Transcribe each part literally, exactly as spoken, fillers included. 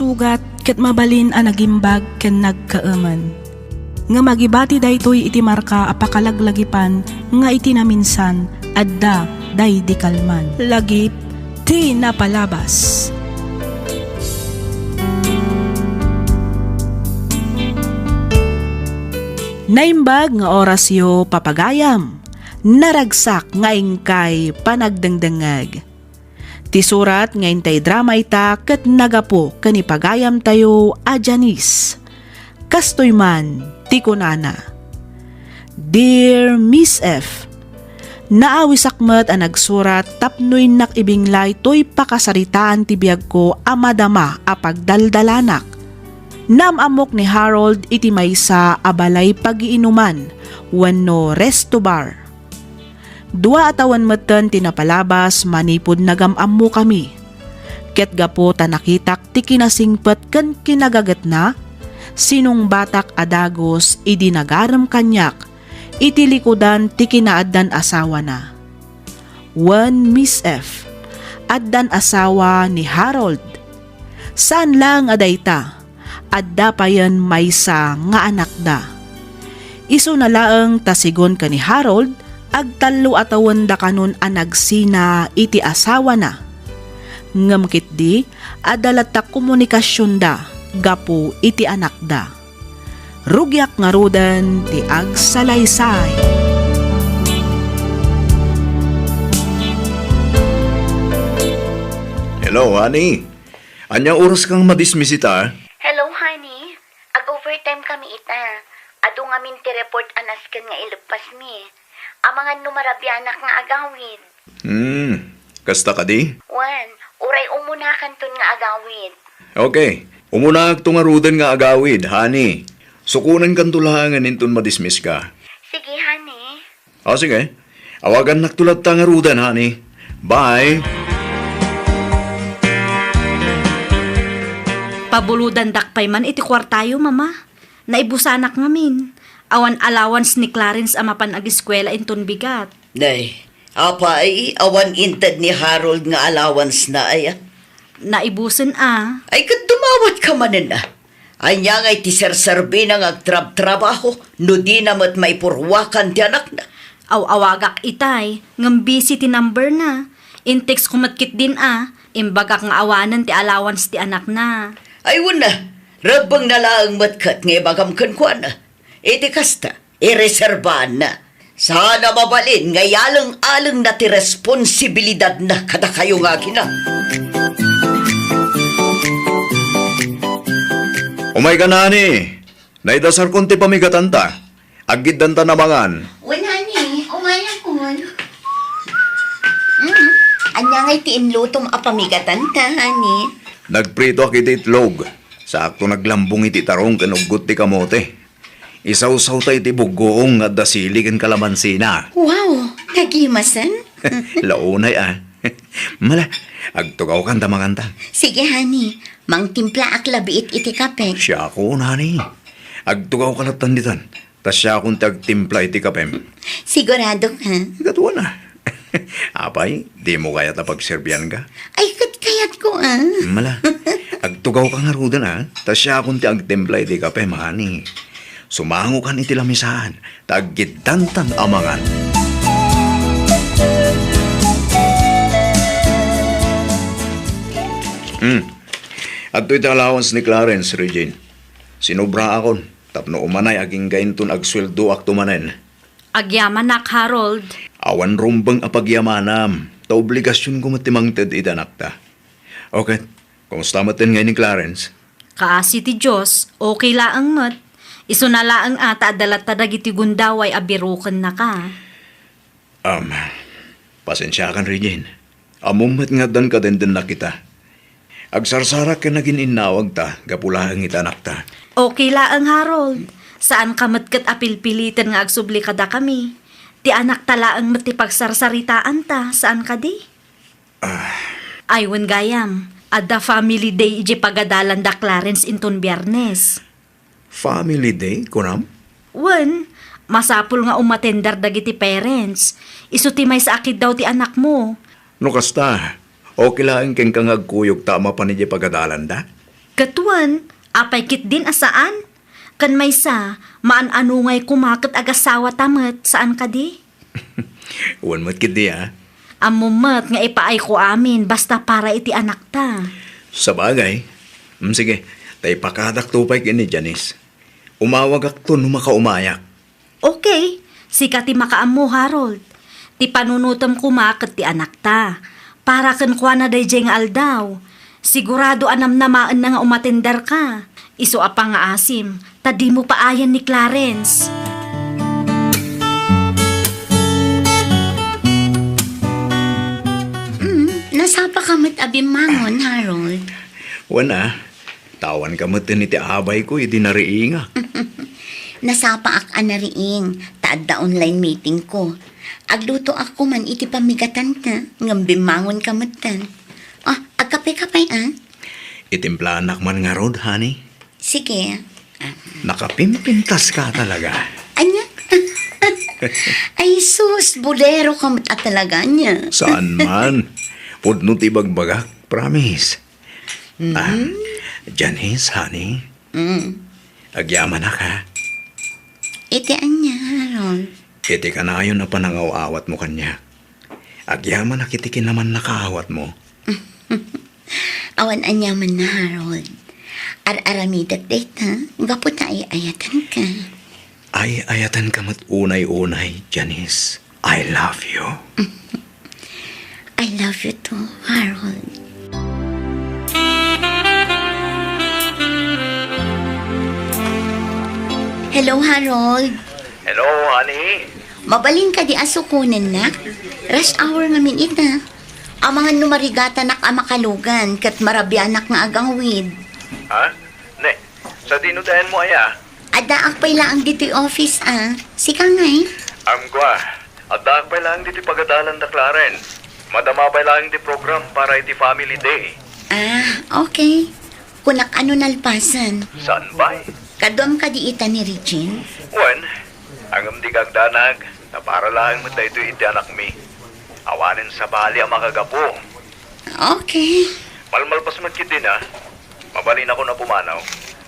Sugat ket mabalin a nagimbag ken nagkaemen. Ngem agibati daytoy iti marka a pakalaglagipan nga iti naminsan, adda daydi kalman. Lagip ti napalabas. Naimbag nga orasyo, papagayam. Naragsak nga inkay panagdengdengngeg. Ti surat nga intay drama ita ket nagapu ken ni pagayamtayo a Janice. Kastoy man ti kunana, "Dear Miss F, naawisak met a nagsurat tapno innak ibinglay toy pakasaritaan ti biagko a madama a pagdaldalanak. Naam-ammok ni Harold iti maysa a balay pagiinuman wenno resto bar. Dua a tawen metten ti napalabas manipud nagam-ammokami. Ket gapu ta nakitak ti kinasingpet ken kinagagetna, sinungbatak a dagus idi nagarem kaniak iti likudan ti kinaaddan asawana. Wen Miss F, addan asawa ni Harold. Saan laeng a dayta, adda payen maysa nga anakda. Isuna laeng ta sigun ken ni Harold, agtallo a tawenda kanon a nagsina iti asawana. Ngem ketdi, adda latta komunikasionda gapu iti anakda. Rugiak ngaruden ti agsalaysay." Hello, honey. Ania oras kang madismiss ita? Hello, honey. Ag-overtime kami ita. Adu ngamin ti report a nasken nga ileppasmi. Amangan no marabianak nga agawid. Hmm, kasta kadi? Wen, uray umunakanton nga agawid. Okay, umunaakto ngaruden nga agawid, honey. Sukonenkanto laengen inton madismiss ka. Sige, honey. O, sige. Awagannakto latta ngaruden, honey. Bye. Pabulodandak pay man iti kuartayo, Mama. Naibusanak ngamin. Awan allowance ni Clarence a mapan agiskuela inton bigat. Nay, apay, awan inted ni Harold nga allowance na, aya? Naibusen a. Ay, ket dumawat ka manen a. Ania ngay ti serserbina nga agtrabtrabaho no dina met maipurwakan ti anakna? Aw-awagak itay, ngem busy ti number na. In-text ko met ketdin a, imbagak nga awanen ti allowance ti anakna. Ay, wen a, rebbengna laeng met ket nga ibagam kenkuana. Iti kasta, ireserbaanna. Saan a mabalin nga iyaleng-alengna ti responsibilidadna kadakayo nga agina. Umayka, honey. Naidasarkon ti pamigatanta. Aggiddanta a mangan. Wen, honey, umayakon. Mm, ania ngay ti inlutom a pamigatanta, honey? Nagpritoak iti itlog. Sakto naglambong iti tarong ken uggot ti kamote. Isawsawta iti buggoong nga adda sili ken kalamansina. Wow! Nagimasen? Launay a. Mala, agtugawkan ta manganta. Sige, honey. Mangtimplaak la biit iti kape. Siakon, honey. Agtugawka lattan ditan. Ta siakon ti agtimpla iti kapem. Sigurado ka? Katuana. Apay, dimo kayat a pagserbianka? Ay, ket kayatko a. Mala, agtugawka ngaruden a, ta siakon ti agtimpla iti kape, honey. Sumangokan iti lamisaan, ta aggiddantan a mangan. Hmm. Adtoy ti allowance ni Clarence, Regine. Sinubraakon tapno umanay agingga inton agsueldoakto manen. Agyamanak, Harold. Awan rumbeng a pagyamanam, ta obligasionko met ti mangted iti anakta. O ket, kumusta metten ngay ni Clarence? Kaasi ti Dios, okay laeng met. Isuna laeng a ta adda latta dagiti gundaway a birokennaka. Um, pasensiakan, Regine. Ammom met nga addan kadendennak ita. Agsarsarak ken nagin-innawagta gapu laeng iti anakta. Okay laeng, Harold. Saanka met ket a pilpiliten nga agsubli kadakami. Ti anakta laeng met ti pagsarsaritaanta, saan kadi? Ah. Ay, wen gayam, adda family day idiay pagadalanda Clarence inton Biernes. Family day, kunam? Wen, masapul nga umatender dagiti parents. Isu ti maysa a kiddaw ti anakmo. No kasta, okay laeng kenka nga agkuyogta a mapan idiay pagadalanda? Ket wen, apay ketdin a saan? Ken maysa, maan-anongay koma ket agasawata met, saan kadi? Wen met ketdi, a. Ammom met nga ipaayko amin basta para iti anakta. Sabagay. Mm, sige, ta ipakadakto pay ken ni Janice. Umawagakto no makaumayak. Okay, sika ti makaammo, Harold. Ti panunotem koma ket ti anakta. Para kenkuana daydiay nga aldaw. Sigurado a namnamaenna nga umatenderka. Isu a pangngaasim, ta dimo paayen ni Clarence. Mm, nasapaka met a bimmangon, Harold. Wen a, tawanka met iti abayko idi nariingak. Nasapaak a nariing, ta adda online meetingko. Aglutoak koma iti pammigatanta, ngem bimmangonka metten. Ah, agkape-kape, a? Itimplanak man ngarud, honey. Sige. Ah. Nakapimpintaska talaga. Ania? Ay, sus, boleroka met a talaga, ania? Saan man. Pudno ti ibagbagak, promise. Mhm. Ah, Janice, honey. Mm. Agyamanak, a. Iti ania, Harold? Iti kanayon a panangaw-awatmo kaniak. Agyamanak iti kinamannakaawatmo. Awan aniamanna, Harold. Ar-aramidek dayta, gapu ta ay-ayatenka. Ay-ayatenka met unay-unay, Janice. I love you. I love you too, Harold. Hello, Harold. Hello, honey. Mabalin kadi a sukonennak? Rush hour ngamin ita. Amangan no marigatanak a makalugan ket marabianak nga agawid. Ha? Ne, sadino ti ayanmo aya? Addaak pay laeng ditoy office, a. Sika ngay? Amko a. Addaak pay laeng ditoy pagadalan da Claren. Madama pay laeng ti program para iti family day. Ah, okay. Kunak a no nalpasen. Saan pay? Kaduam kadi ita ni Regine? Wen, ngem dika agdanag, ta para laeng met daytoy iti anakmi. Awanen sabali a makagapu. Okay. Malmalpas met ketdin, a. Mabalinakon a pumanaw.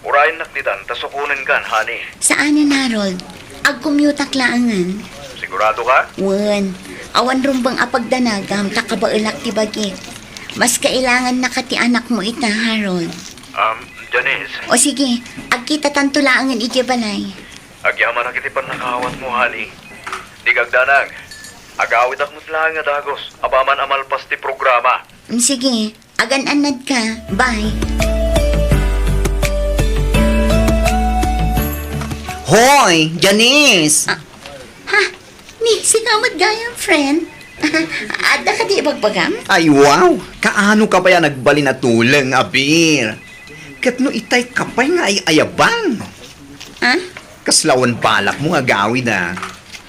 Urayennak ditan ta sukonenkan, honey. Saanen, Harold. Agcommute-ak laengen. Siguradoka? Wen. Awan rumbeng a pagdanagam ta kabaelak ti bagik. Mas kailangannaka ti anakmo ita, Harold. Um, Janice. O sige, agkitatanto laengen idiay balay. Agyamanak iti pannakaawatmo, honey. Dika agdanag. Agawidak met laeng a dagus apaman a malpas ti programa. Mm, sige. Agan-annadka. Bye. Hoy, Janice! Ah, ha? Ni, sika met gayam, friend. Adda kadi ibagbagam? Ay, wow! Kaano ka pay a nagbalin a tuleng, abir? Ket no itay ka pay nga ay-ayaban? Ha? Kasla awan balakmo nga agawid, a?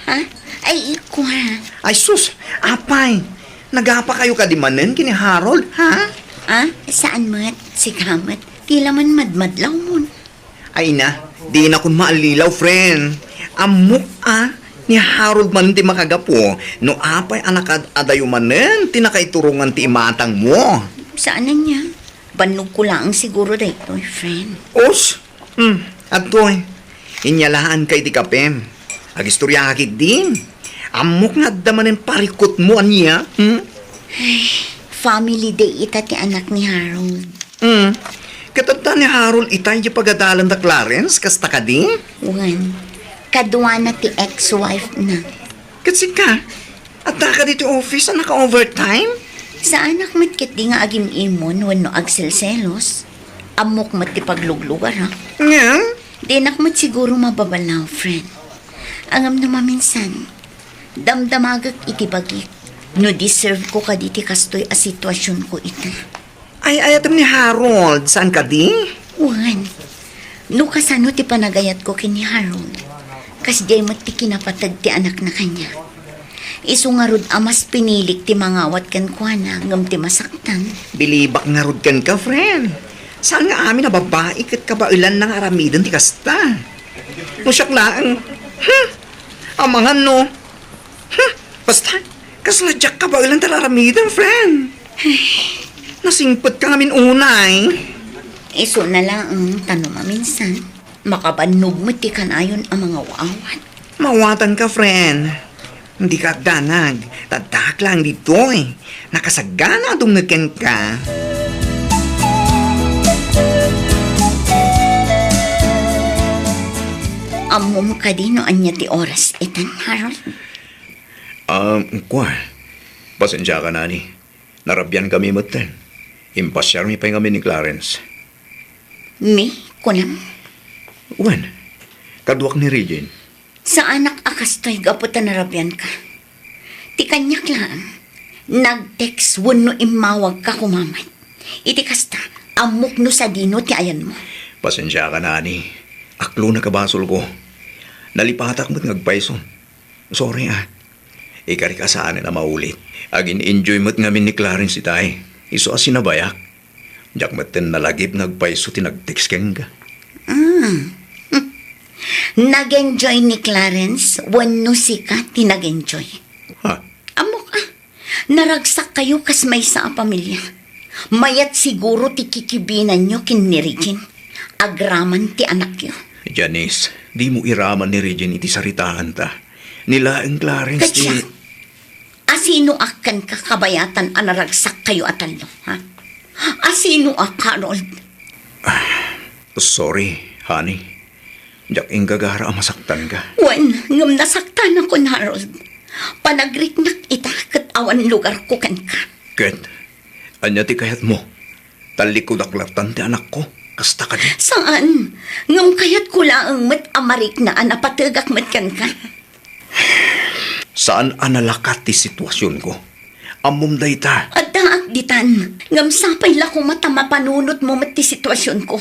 Ha? Ay, ikua. Ay, sus! Apay! Nagapakayo kadi manen ken ni Harold, ha? Ah, saan met? Sika met. Ti la man madmadlawmon. Ay na, dinakon maallilaw, friend. Ammok a, ni Harold manen ti makagapu, no apay a nakaad-adayo manen ti nakaiturongan ti imatangmo. Saan ania? Bannogko laeng siguro daytoy, friend. Us? Hmm, adtoy. Inyalaanka iti kapem. Agistoriaka ketdin. Ammok nga adda manen parikutmo ania, hmm? Ay, family day ita ti anak ni Harold. Hmm. Ket adda ni Harold itay di pagadalan da Clarence, kasta kadi? Wen, kaduana ti ex-wife na. Ket sika, adda kadi ti office a naka-overtime? Saanak met ketdi nga agim-imon wenno agselselos. Ammok met ti pagluglugarak. Ngem? Dinak met siguro mababalaw, friend. Ngem no maminsan, damdamagek iti bagik no deserve ko kadi ti kastoy a situasionko ita. Ay-ayatem ni Harold, saan kadi? Wen, no kasano ti panagayatko ken ni Harold, kasdiay met ti kinapateg ti anakna kaniak. Isu ngarud a mas pinilik ti mangawat kenkuana ngem ti masaktan. Bilibak ngarud kenka, friend. Saan nga amin a babai ket kabaelanna nga aramiden ti kasta? No siak laeng, hmm, amangan no, hmm, basta, kasla diak kabaelan ti aramiden, friend. Nasingpetka ngamin unay. Isuna laeng ta no maminsan, makabannog met ti kanayon a mangaw-awat. Mawatanka, friend. Dika agdanag. Addaak laeng ditoy. Nakasagana a dumngeg kenka. Ammom kadi no ania ti oras itan, Harold? Ah, kua. Pasensiaka, Nani. Narabiankami metten. Impasiarmi pay ngamin ni Clarence. Mi, kunam? Wen, kaduak ni Regine. Saanak a kastoy gapu ta narabianka. Ti kaniak laeng, nag-text wenno immawagka koma met. Iti kasta, ammok no sadino ti ayanmo. Pasensiaka, Nani. Aklonek a basolko. Nalipatak met nga agpayso. Sorry, ah. Ikarik a saanen a maulit. Agin-enjoy met ngamin ni Clarence itay. Isu a sinabayak. Diak metten nalagip nga agpayso ti nag-text kenka. Ah. Nag-enjoy ni Clarence wenno sika ti nag-enjoy? Ha? Ammok, ah. Naragsakkayo kas maysa a pamilya. Mayat siguro ti kikibinanyo ken ni Regine. Agraman ti anakyo. Janice, dimo iraman ni Regine iti saritaanta. Ni laeng Clarence ti... Kadiak, asinoak kenka kabayatan a naragsakkayo a tallo, ha? Asinoak, Harold? Sorry, honey. Diak inggagara a masaktanka. Wen, ngem nasaktanakon, Harold. Panagriknak ita ket awan lugarko kenka. Ket, ania ti kayatmo? Tallikkodak lattan ti anakko. Kasta kadi? Saan. Ngem kayatko laeng met a mariknaan a pategak met kenka. Saan a nalakat ti situasionko. Ammom dayta. Addaak ditan. Ngem sapay la koma ta mapanunotmo met ti situasionko.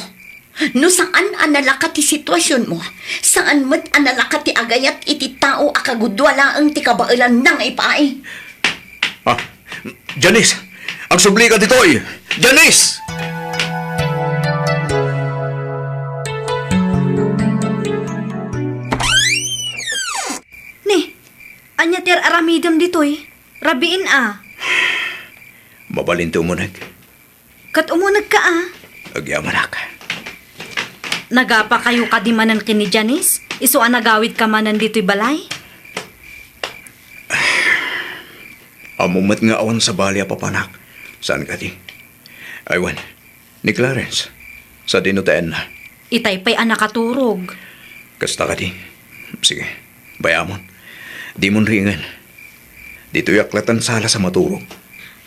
No saan a nalakat ti situasionmo, saan met a nalakat ti agayat iti tao a kagudua laeng ti kabaelanna nga ipaay. Ah, Janice! Agsublika ditoy! Janice! Ni, ania ti ar-aramidem ditoy? Rabiin a. Mabalin ti umuneg. Ket umunegka a. Agyamanak. Nagapakayo kadi manen ken ni Janice? Isu a nagawidka manen ditoy balay? Ammom met nga awan sabali a papanak. Saan kadi? Ay wen, ni Clarence. Sadino ti ayanna? Itay pay a nakaturog. Kasta kadi? Sige, bayamon. Dimon ringen. Ditoyak lattan sala sa maturog.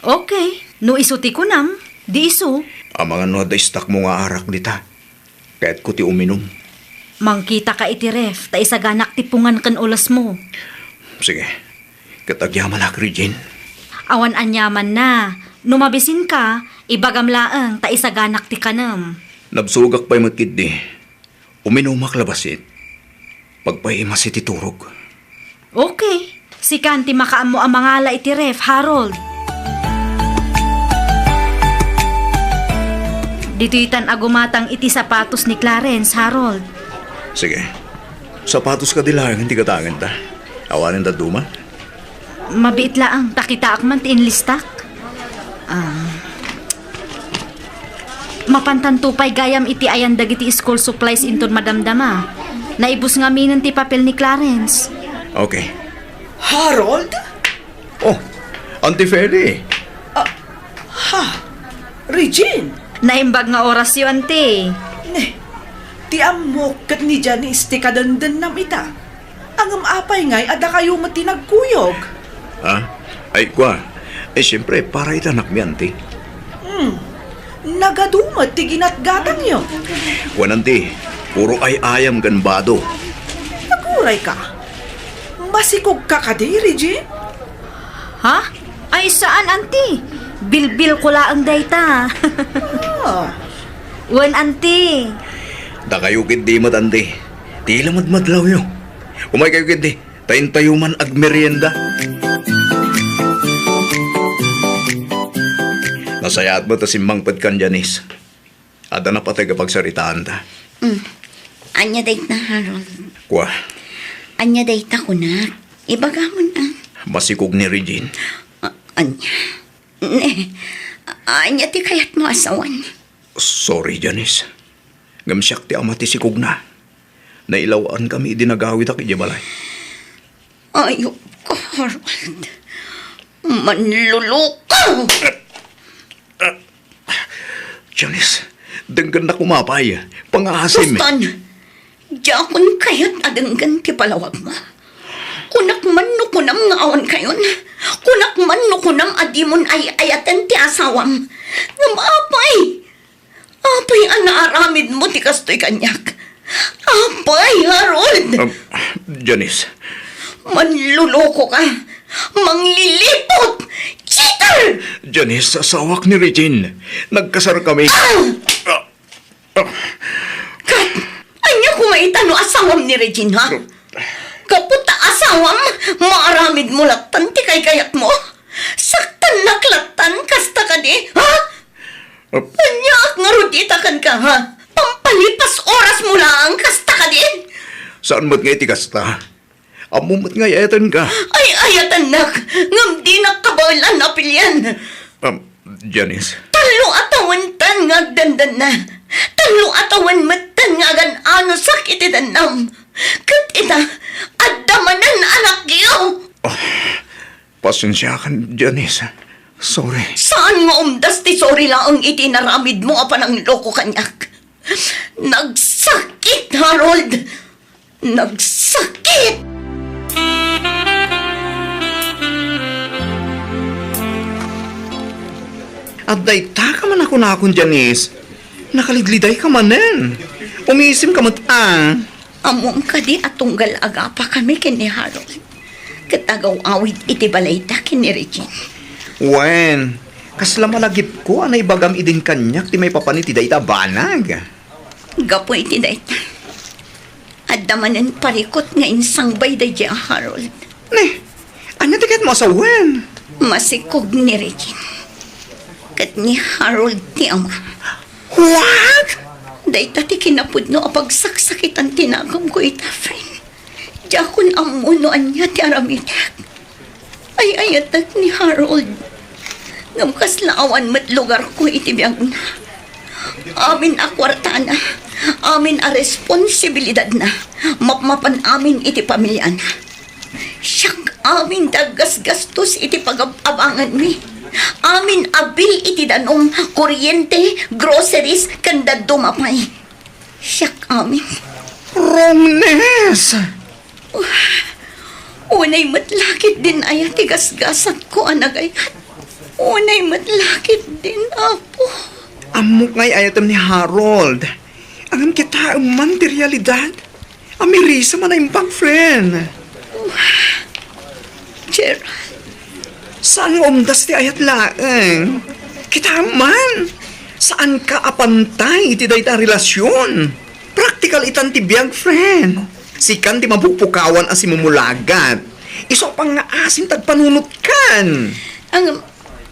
Okay. No isu ti kunam, di isu. Amangan no adda istakmo nga arak dita. Kayatko ti uminum. Mangkitaka iti ref, ta isaganak ti pungan ken ulesmo. Sige. Ket agyamanak, Regine. Awan aniamanna. No mabisinka, ibagam laeng ta isaganak ti kanem. Nabsogak pay met ketdi. Uminumak la bassit. Pagpaimas iti turog. Okay. Sikan ti makaammo a mangala iti ref, Harold. Ditoytan a gumatang iti sapatos ni Clarence, Harold. Sige. Sapatos kadi laeng ti gatangenta. Awanen dadduma? Mabiit laeng, ta kitaak man ti inlistak. Ah. Mapantanto pay gayam iti ayan dagiti school supplies inton madamdama. Naibus ngaminen ti papel ni Clarence. Okay. Harold? Oh, Auntie Feli. Ah, ha? Regine? Naimbag nga orasyo, Auntie. Ne, ti ammok ket ni Janice ti kadendennam ita. Ngem apay ngay a dakayo met ti nagkuyog? Ha? Ay, kua. Eh, siyempre, para ita anakmi, Auntie. Hmm. Nagadu met ti ginatgatangyo. Wen, Auntie, puro ay-ayam ken bado. Naguray ka? Masikog ka kadi, Regine? Ha? Ay, saan, Auntie? Bilbil ko laeng dayta. Ah. Wen, Auntie. Dakayo ketdi met, Auntie. Ti lamadmadlawyo. Umay kayo ketdi. Ta intayo man agmerienda. Nasayaat met a simmangpetkan, Janice. Adda napateg a pagsaritaanta. Mm. Ania dayta, Harold? Kua. Ania dayta, kunak? Ibagamon a. Masikog ni Regine. A-, ania? Ne, ania ti kayatmo a sawen? Sorry, Janice. Ngem siak ti ama ti sikogna. Nailaw-ankami idi nagawidak idiay balay. Ayupko, Harold. Manluluko! Janice, denggennak koma pay. Pangaasim. Boston, diakon kayat a denggen ti palawagmo. Kunak man no kunam nga awan kayon. Kunak man no kunam a dimon ay-ayaten ti asawam. Ngem apay, apay a naaramidmo ti kastoy kaniak? Apay, Harold! Um, Janice. Manluluko ka. Manglilipot! Cheater! Janice, asawak ni Regine. Nagkasar kami. Ah! Ah! Kat, ania koma ita no asawam ni Regine, ha? Gapu ta asawam, maaramidmo lattan ti kaykayatmo? Saktannak lattan, kasta kadi, ha? Ah. Aniaak ngarud ita kenka, ha? Pampalipas orasmo laeng, kasta kadi? Saan met nga iti kasta? Ammom met nga ay-ayatenka. Ay-ayatennak, ngem dinak kabaelan a pilian. Um, Janice. Tallo a tawenten nga agdandanna. Tallo a tawen metten nga agan-anusak iti dannam. Ket ita, adda manen a lakyo. Ah, pasensiakan, Janice. Sorry. Saan nga umdas ti sorry laeng iti inaramidmo a panangloko kaniak? Nagsakit, Harold! Nagsakit! Adda ita ka man a kunakon, Janice. Nakalidliday ka manen. Umisim ka met, a. Ammom kadi a tunggal agapakami ken ni Harold ket agaw-awid iti balayda ken ni Regine? Wen, kasla malagipko a naibagam idin kaniak ti maipapan iti dayta a banag. Gapu iti dayta, adda manen parikut nga insangbay daydiay a Harold. Ne, ania ti kayatmo a sawen? Masikog ni Regine ket ni Harold ti ama. What? Dayta ti kinapudno a pagsaksakitan ti naganko ita, friend. Diakon ammo no ania ti aramidek. Ay-ayatek ni Harold. Ngem kasla awan met lugarko iti biagna. Amin a kuartana, amin a responsibilidadna, mapmapan amin iti pamiliana. Siak amin ti aggasgastos iti pagab-abanganmi. Amin a bill iti danum, kuryente, groceries, ken dadduma pay. Siak amin. Romnes! Unay met la ketdin aya ti gasgasatko a nagayat. Unay met la ketdin, Apo. Ammok nga ay-ayatem ni Harold. Ngem kitaem man ti realidad. Amirisem a naimbag, friend. Gerald. Saan nga umdas ti ayat laeng? Kitaem man, saanka a pantay iti dayta a relasion. Praktikal itan ti biag, friend. Sikan ti mapupukawan a simumulagat. Isu a pangngaasim ti agpanunotkan. Ang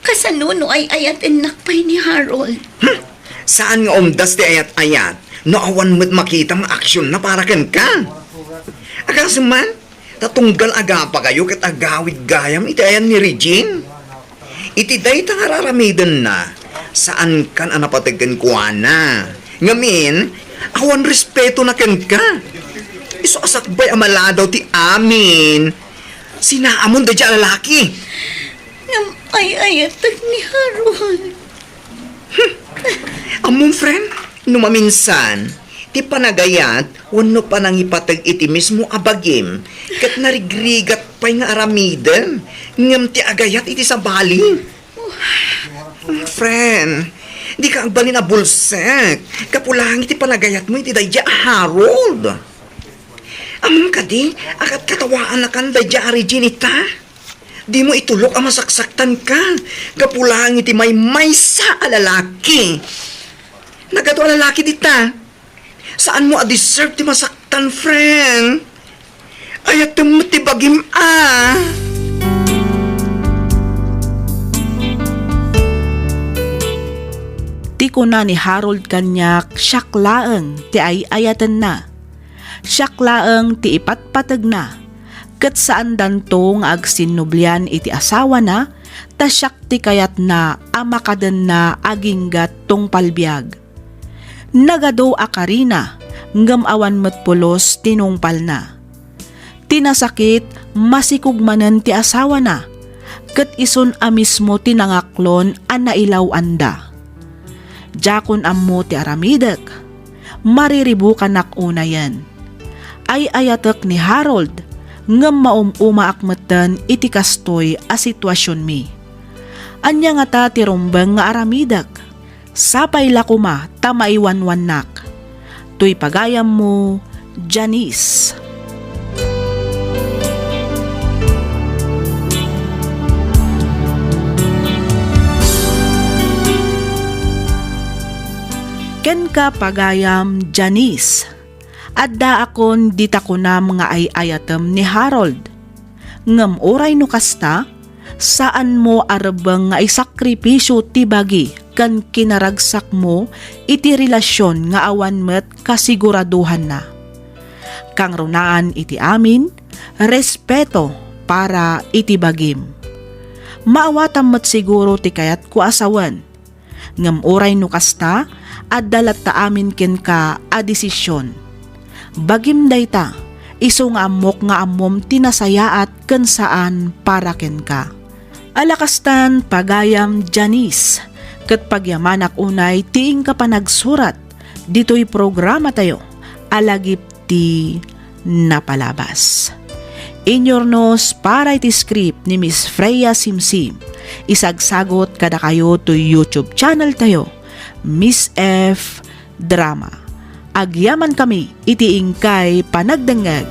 kasano no ay-ayatennak pay ni Harold? Hmm? Saan nga umdas ti ayat-ayat no awan met makitam nga aksionna para kenka? Agasem man, ta tunggal agapakayo ket agawid gayam iti ayan ni Regine. Iti dayta nga ar-aramidenna, saankan a napateg kenkuana. Ngamin, awan respetona kenka. Isu a sakbay a maladaw ti amin. Sinaamon daydiay a lalaki. Ngem ay-ayatek ni Harold. Hmm. Ammom, friend, no maminsan, ti panagayat wenno panangipateg iti mismo a bagim, ket narigrigat pay nga aramidem, ngem ti agayat iti sabali. Friend, dika agbalin a bulsek gapu laeng iti panagayatmo iti daydiay a Harold. Ammom kadi a katkatawaannakan daydiay a Regine ita? Dimo itulok a masaksaktanka gapu laeng iti maymaysa a lalaki. Nagadu a lalaki dita. Saanmo a deserve ti masaktan, friend. Ayatem met ti bagim a. Ti kuna ni Harold kaniak, siak laeng ti ay-ayatenna. Siak laeng ti ipatpategna, ket saandanto nga agsinnublian iti asawana, ta siak ti kayatna a makadenna agingga tungpal biag. nagadu a karina, ngem awan met pulos ti nungpalna. Ti nasakit, masikog manen ti asawana, ket isun a mismo ti nangaklon a nailaw-anda. Diakon ammo ti aramidek. Mariribukanak unayen. Ay-ayatek ni Harold, ngem maum-umaak metten iti kastoy a situasionmi. Ania ngata ti rumbeng nga aramidek? Sapay la koma ta maiwanwannak. Toy pagayammo, Janice. Kenka, pagayam Janice, addaakon dita kunam nga ay-ayatem ni Harold. Ngem uray no kasta, saanmo a rebbeng nga isakripisio ti bagi ken kinaragsakmo iti relasion nga awan met kasiguradohanna. Kangrunaan iti amin, respeto para iti bagim. Maawatam met siguro ti kayatko a sawen. Ngem uray no kasta, adda latta amin kenka a desision. Bagim dayta, isu nga ammok nga ammom ti nasayaat ken saan para kenka. Ala kastan, pagayam Janice, ket pagyamanak unay ti inka panagsurat ditoy programatayo a lagip ti napalabas. Inyurnos para iti script ni Miss Freya Simsim, isagsagot kadakayo toy YouTube channel tayo, Miss F Drama. Agyamankami iti inkay panagdengngeg.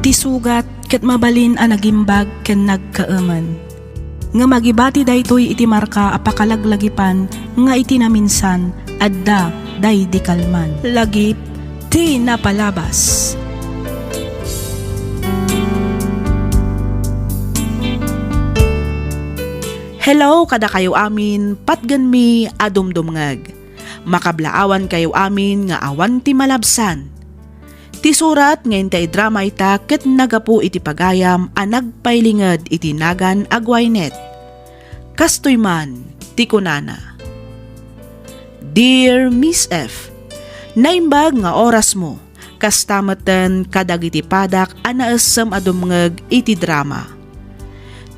Ti sugat ket mabalin a nagimbag ken nagkaemen. Ngem agibati daytoy iti marka a pakalaglagipan nga iti naminsan, adda daydi kalman. Lagip ti napalabas. Hello kadakayo amin, patgenmi a dumdumngeg. Makablaawankayo amin nga awan ti malabsan. Ti surat nga intay drama ita ket naggapu iti pagayam a nagpailinged iti nagan a Gwyneth. Kastoy man ti kunana, Dear Miss F, naimbag nga orasmo, kasta metten kadagiti padak a naessem a dumngeg iti drama.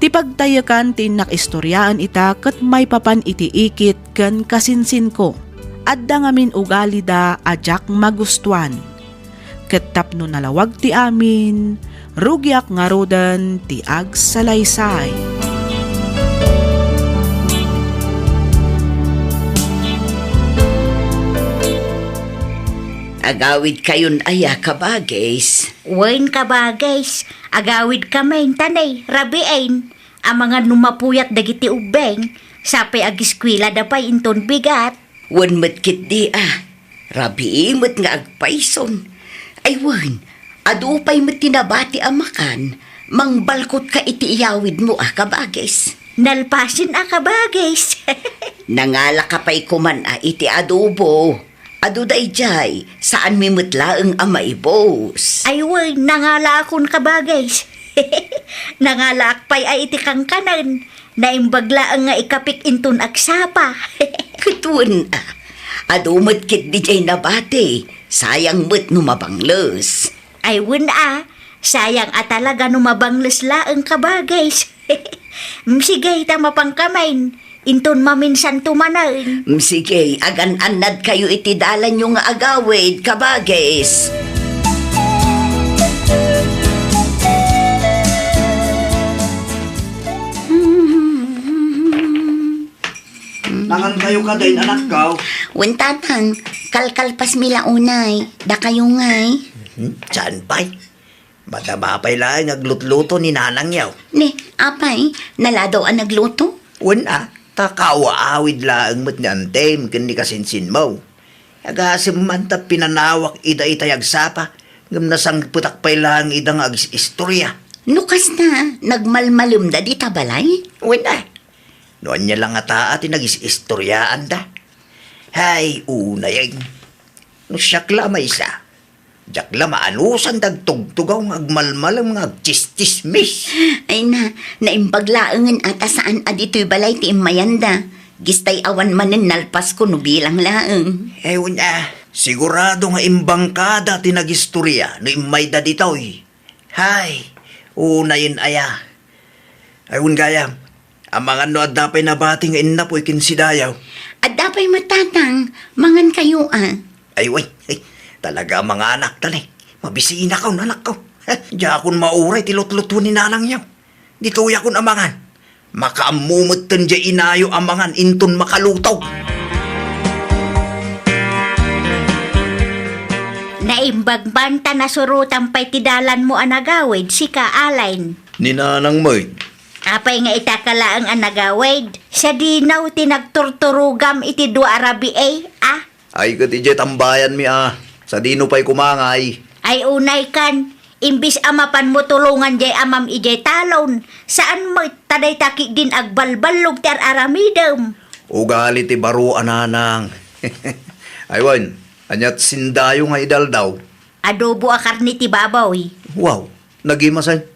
Ti pagtayekan ti innak istoriaen ita ket maipapan iti ikit ken kasinsinko. Adda ngamin ugalida a diak magustuan. Ket tapno nalawag ti amin, rugiak ngaruden ti agsalaysay. Agawidkayon aya, kabagis? Wen, kabagis, agawidkamin, ta ne, rabiin. Amangan no mapuyat dagiti ubbing, sapay agiskuelada pay inton bigat. Wen met ketdi a, rabii met nga agpayson. Ay wen, adu pay met ti nabati a makan, mangbalkotka iti iyawidmo a, kabagis. Nalpasen a, kabagis. Nangalaka pay koman a iti adobo. Adu daydiay, saanmi met laeng a maibus. Ay wen, nangalaakon, kabagis. Nangalaak pay a iti kankanen. Naimbag laeng nga ikapik inton agsapa. Ket wen a, adu met ketdi diay nabati, sayang met no mabangles. Ay wen a, sayang a talaga no mabangles laeng, kabagis. Mm, sige, ta mapankamin. Inton maminsanto manen. Mm, sige, agan-annadkayo iti dalanyo nga agawid, kabagis. Nangankayo kadi, anakko? Wen, tatang, kalkalpasmi la unay. Dakayo ngay. Hmm, saan pay? Madama pay laeng aglutluto ni nanangyo. Ne, apay, naladaw a nagluto? Wen a, ta kaaw-awid laeng met ni antim ken ni kasinsinmo. Agasem man ta pinanawak ida itay agsapa, ngem nasangpetak pay laeng ida nga agis-istorya. No kasta, nagmalmalemda dita balay? Wen a. No ania la ngata ti nagis-istoryaanda? Hay, unayeng. No siak la a maysa, diak la maanusan dagtugtugaw nga agmalmalem nga agtsistsismis. Ay na, naimbag laengen a ta saan a ditoy balay ti immayanda. Gistay awan manen nalpasko no bilang laeng. Ewan a, sigurado nga imbangkada ti nagistoria no immayda ditoy. Hay, unayen aya. Ay, wen gayam, amangan no adda pay nabati nga innapoy ken si Dayaw. Adda pay met, Tatang, mangan kayo a. Ay, wen, ay, talaga a manganak ta ni. Mabisinakon, anakko. Diakon mauray ti lutlutuen ni nanangyo. Ditoyakon amangan. Makaammo metten diay inayo a mangan inton makaluto. Naimbag man ta nasurotan pay ti dalanmo a nagawid, sika, Alain. Ni nanang met. Apay nga ita ka laeng a nagawid? Sadino ti nagturturogam iti dua a rabii, a? Ay, ket idiay tambayanmi a, sadino pay kumangay? Ay, unay kan, imbis a mapanmo tulongan diay amam idiay talon, saan met ta dayta ketdin agbalballog ti ar-aramidem. Ugali ti baro a nanang. Ay, wen, aniat sindayo nga idaldaw? Adobo a karne ti baboy. Wow, nagimasen.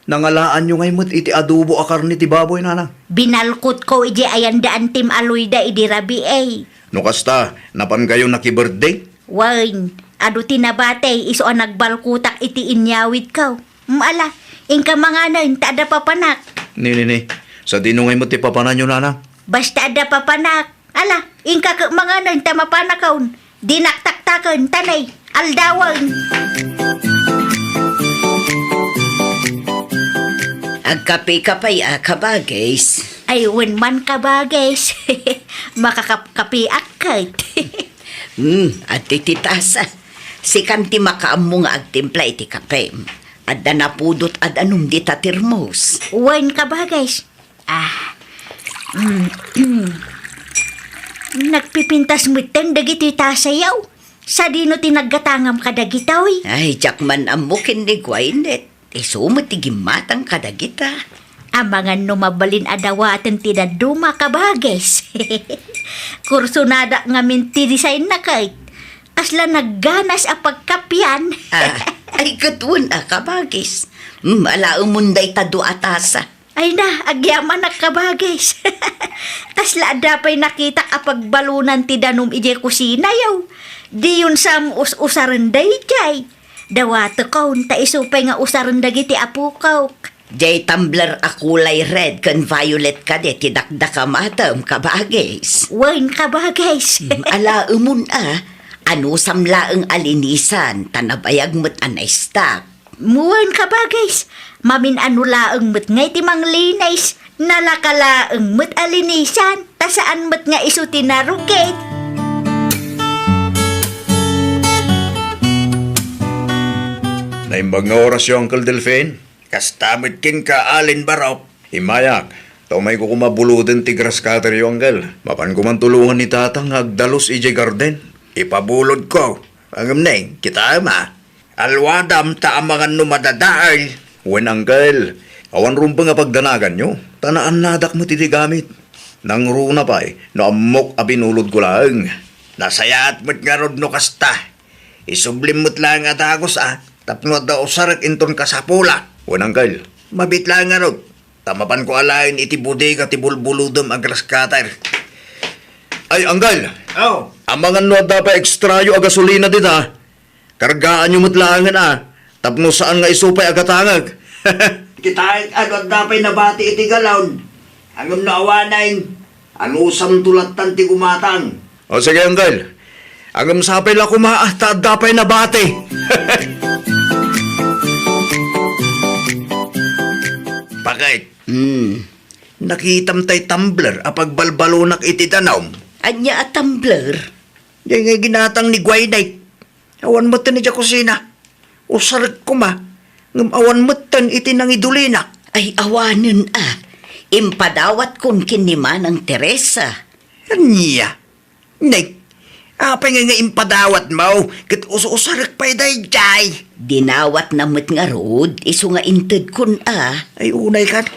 Nangalaanyo ngay met iti adobo a karne ti baboy, nanang? Binalkotko idiay ayan da Antim a Loida idi rabii. No kasta, napankayo nakibirthday? Wen, adu ti nabati, isu a nagbalkotak iti inyawidko. Mm, ala, inka manganen, ta adda papanak. Ni, ni, ni. Sadino ngay met ti papananyo, nanang? Basta adda papanak. Ala, inka ket manganen ta mapanakon. Dinak taktaken, ta ni, aldawen. Agkape ka pay a, kabagis? Ay, wen man, kabagis. Makakapkapeak ket. Hmm, adtoy ti tasa. Sikan ti makaammo nga agtimpla iti kape. Adda napudot a danum dita termos. Wen, kabagis. Ah. Mm, mm. Nagpipintas metten dagitoy tasayo. Sadino ti naggatangam kadagitoy? Ay, diak man ammo ken ni Gwyneth. Isu met ti gimmatang kadagita. Amangan no mabalin a dawaten ti dadduma, kabagis. Kursonadak ngamin ti design na ket. Kasla nagganas a pagkapian. Ah, ay, ket wen a, kabagis. Mm, alaemon dayta dua a tasa. Ay na, agyamanak, kabagis. Kasla adda pay nakitak a pagbalunan ti danum idiay kusinayo. Diyon sa am us-usaren daydiay. Dawatekon, ta isu pay nga usaren dagiti apokok. Diay tumbler a kulay red ken violet kadi ti dakdakamatem, kabagis. Wen, kabagis. Mm, alaemon a, anusam laeng a linisan, ta nabayag met a na-stock. Wen, kabagis, mamin-ano laeng met ngay ti manglinis, nalaka laeng met a linisan, ta saan met nga isu ti narukit. Naimbag nga orasyo, Uncle Delfin. Kasta met kenka, Alin Barok. Immayak, ta umayko koma buloden ti grass cutteryo, Uncle. Mapanko man tulongan ni Tatang nga agdalus idiay garden. Ipabulodko. Ngem ne, kitaem a. Alwadam ta amangan no madadael. Wen, Uncle. Awan rumbeng a pagdanaganyo, ta naannadak met iti gamit. Nangruna pay no ammok a binulodko laeng. Nasayaat met ngarud no kasta. Isublim met laeng a dagus a, tapno adda usarek inton kasapulak. Wen, Uncle. Mabiit laeng ngarud, ta mapanko alaen iti bodega ti bulbulodem a grass cutter. Ay, Uncle! Oh. Amangan no adda pay extrayo a gasolina dita. Kargaanyo met laengen a, tapno saan nga isu pay a gatangek. Kitaek a no adda pay nabati iti galon. Ngem no awanen, anusamto lattan ti gumatang. O, sige, Uncle. Ngem sapay la koma a ta adda pay nabati. Bakit? Hmm. Nakitam tay tumbler a pagbalbalonak iti danum? Ania a tumbler? Diay nga ginatang ni Gwyneth. Awan metten idiay kusina. Usarek koma, ngem awan metten iti nangidulinak. Ay, awanen a. Impadawatkon ken ni Manang Teresa. Ania? Nay, apay nga, nga impadawatmo? Ket us-usarek pay daydiay. Dinawatna met ngarud, isu nga intedkon a. Ay, unay kan.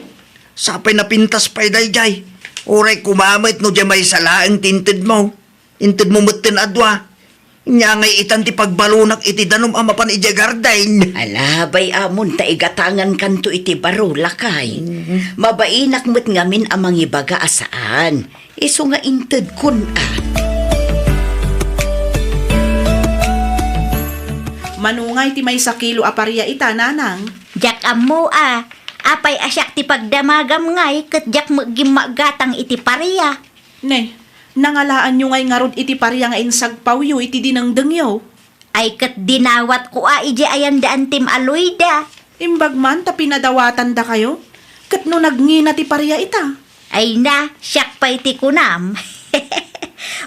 Sapay napintas pay daydiay. Uray koma met no diay maysa laeng ti intedmo. Intedmo metten a dua. Nia ngay itan ti pagbalunak iti danum a mapan idiay garden. Ala, bay-amon ta igatangankanto iti baro, lakay. Mm. Mabainak met ngamin a mangibaga a saan. Isu nga intedkon a. Mano ngay ti maysa kilo a paria ita, nanang? Diak ammo a. Apay a siak ti pagdamagam ngay ket diak met gimmagatang iti paria. Ne, nangalaanyo ngay ngarud iti paria nga insagpawyo iti dinengdengyo? Ay ket dinawatko a idiay ayan da antim a Loida. Imbag man ta pinadawatandakayo? Ket no nagngina ti paria ita? Ay na, siak pay ti kunam.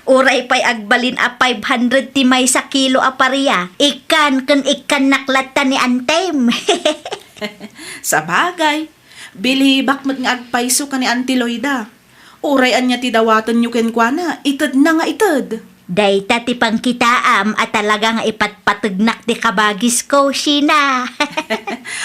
Uray pay agbalin a five hundred ti maysa kilo a paria, ikkan ken ikkannak latta ni antim. Sabagay, bilibak met nga agpayso ka ni Auntie Loida. Uray ania ti dawatenyo kenkuana, itedna nga ited. Dayta ti pangkitaam a talaga nga ipatpategnak ti kabagisko, Sheena.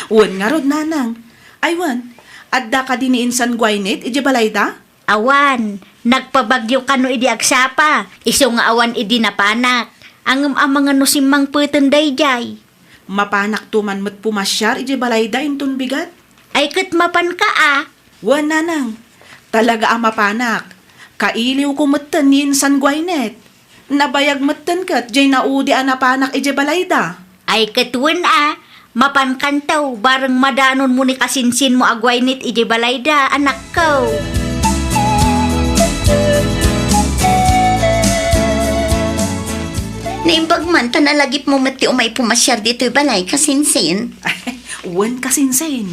Wen ngarud, nanang. Ay wen, adda kadi ni insan Gwyneth idiay balayda? Awan, nagpabagyo kano idi agsapa, isu nga awan idi napanak. Ngem amangan no simmangpeten daydiay. Mapanakto man met pumasiar idiay balayda inton bigat? Ay ket mapanka a. Wen, nanang. Talaga a mapanak. Kailiwko metten ni insan Gwyneth. Nabayag metten ket diay naudi a napanak idiay balayda. Ay ket wen a, mapankanto, bareng madanonmo ni kasinsinmo a Gwyneth idiay balayda, anakko. Naimbag man ta nalagipmo met ti umay pumasiar ditoy balay, kasinsin. Wen, kasinsin.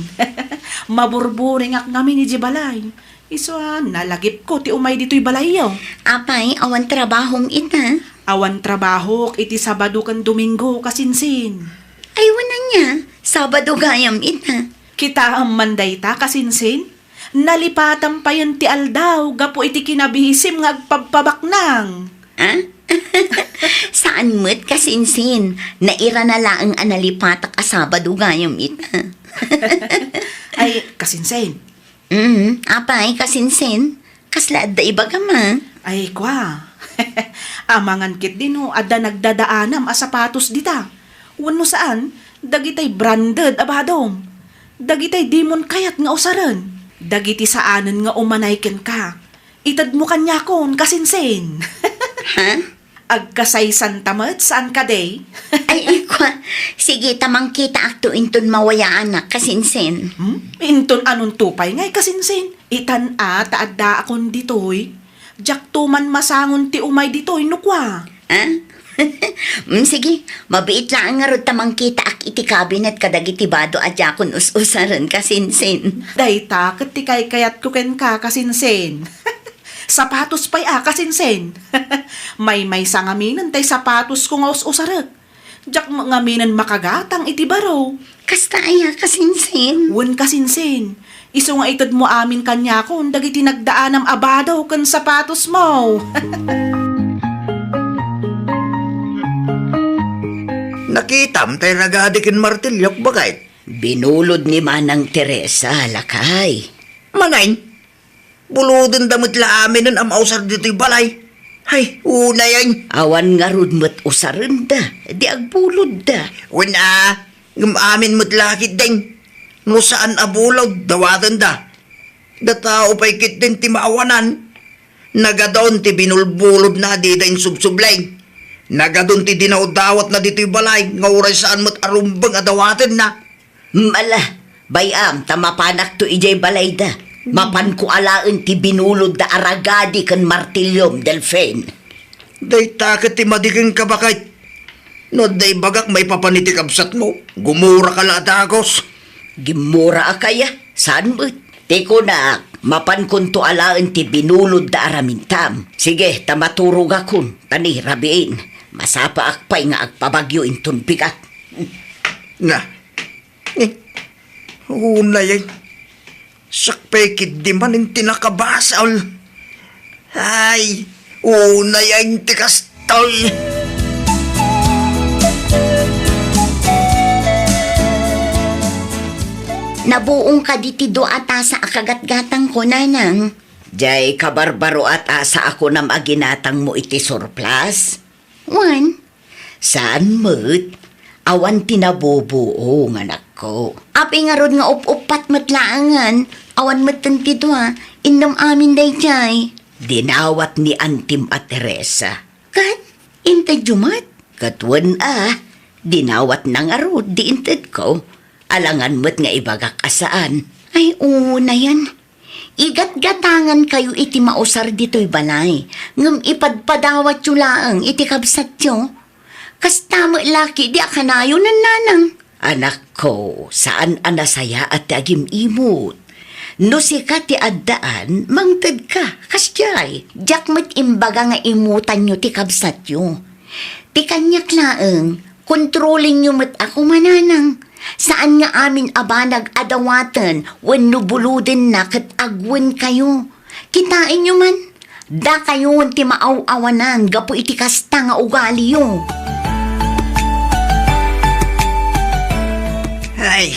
Maburburingak ngamin idiay balay. Isu a, nalagipko ti umay ditoy balayyo. Apay, awan trabahom ita? Awan trabahok iti Sabado ken Domingo, kasinsin. Ay, wen ania, Sabado gayam ita. Kitaem man dayta, kasinsin? Nalipatam payen ti aldaw gapu iti kinabisim nga agpabpabaknang. Ah? Saan met, kasinsin. Nairana laeng a nalipatak a Sabado gayam ita. Ay, kasinsin. Mm, apay, kasinsin? Kasla adda ibagam a? Ay, kua. Amangan ketdi no adda nagdadaanam a sapatos dita. Wenno saan, dagitay branded a badom. Dagitay dimon kayat nga usaren. Dagiti saanen nga umanay kenka. Itedmo kaniakon, kasinsin. Ha? Agkasaysanta met, saan kadi? Ay, ay, kua. Sige, ta mangkitaakto inton mawayaanak, kasinsin. Hmm? Inton anonto pay ngay, kasinsin? Itan a, ta addaakon ditoy. Diakto man masangon ti umay ditoy, no kua? Ah? Mm, sige, mabiit laeng ngarud ta mangkitaak iti kabinet kadagiti bado a diakon us-usaren, kasinsin. Dayta ket ti kaykayatko kenka, kasinsin. Sapatos pay a, kasinsin. Maymaysa ngaminen tay sapatosko nga us-usarek. Diak met ngaminen makagatang iti baro. Kasta aya, kasinsin? Wen, kasinsin. Isu nga itedmo amin kaniakon dagiti nagdaanam a bado ken sapatosmo. Nakitam tay ragadi ken martiliok, baket? Binulod ni Manang Teresa, lakay. Mangin? Bulodenda met la aminen a mausar ditoy balay. Hay, unayen. Awan ngarud met usarenda, di agbulodda. Wen a, ngem amin met la ketdin. No saan a bulod, dawatenda. Datao pay ketdin ti maawanan. Nagadun ti binulbulodna dida insubsubleng. Nagadun ti dinawdawatna ditoy balay, nga uray saan met a rumbeng a dawatenna. Mala, bay-am ta mapanakto idiay balayda. Mapanko alaen ti binulodda a ragadi ken martiliom, Delfin. Dayta ket ti madi kenka, baket. No adda ibagak maipapan iti kabsatmo, gumuraka la a dagus. Gimmura a kaya, saan met? Ti kunak, mapankonto alaen ti binulodda a ramintam. Sige, ta maturogakon, ta ni rabiin. Masapaak pay nga agpabagyo inton bigat. Na, Eh, unay ay. Sakpay ketdi manen ti nakabasol. Ay, unay ay ti kastoy. Nabuong kadi ti dua a tasa a kagatgatangko, nanang? Jay kabarbaro a tasa a kunam a ginatangmo iti surplus? Wen, Saan met, awan ti nabubuo nga anakko. Apay ngarud nga up-uppat met laengen, awan metten ti dua, innem amin daydiay. Dinawat ni Antim a Teresa. Ket, intedyo met? Ket wen a, dinawatna ngarud di intedko. Alangan met nga ibagak a saan. Ay, unayen. Igatgatangankayo iti mausar ditoy balay, ngem ipadpadawatyo laeng iti kabsatyo. Kasta met la ketdi a kanayonen, nanang. Anakko, saan a nasayaat ti agim-imot. No sika ti addaan, mangtedka, kasdiay. Diak met imbaga nga imutanyo ti kabsatyo. Ti kaniak laeng, kontrolenyo met a koma, nanang. Saan nga amin a banag a dawaten wenno bulodenna ket agwenkayo. Kitaenyo man, dakayon ti maaw-awanan gapu iti kasta nga ugaliyo. Ay,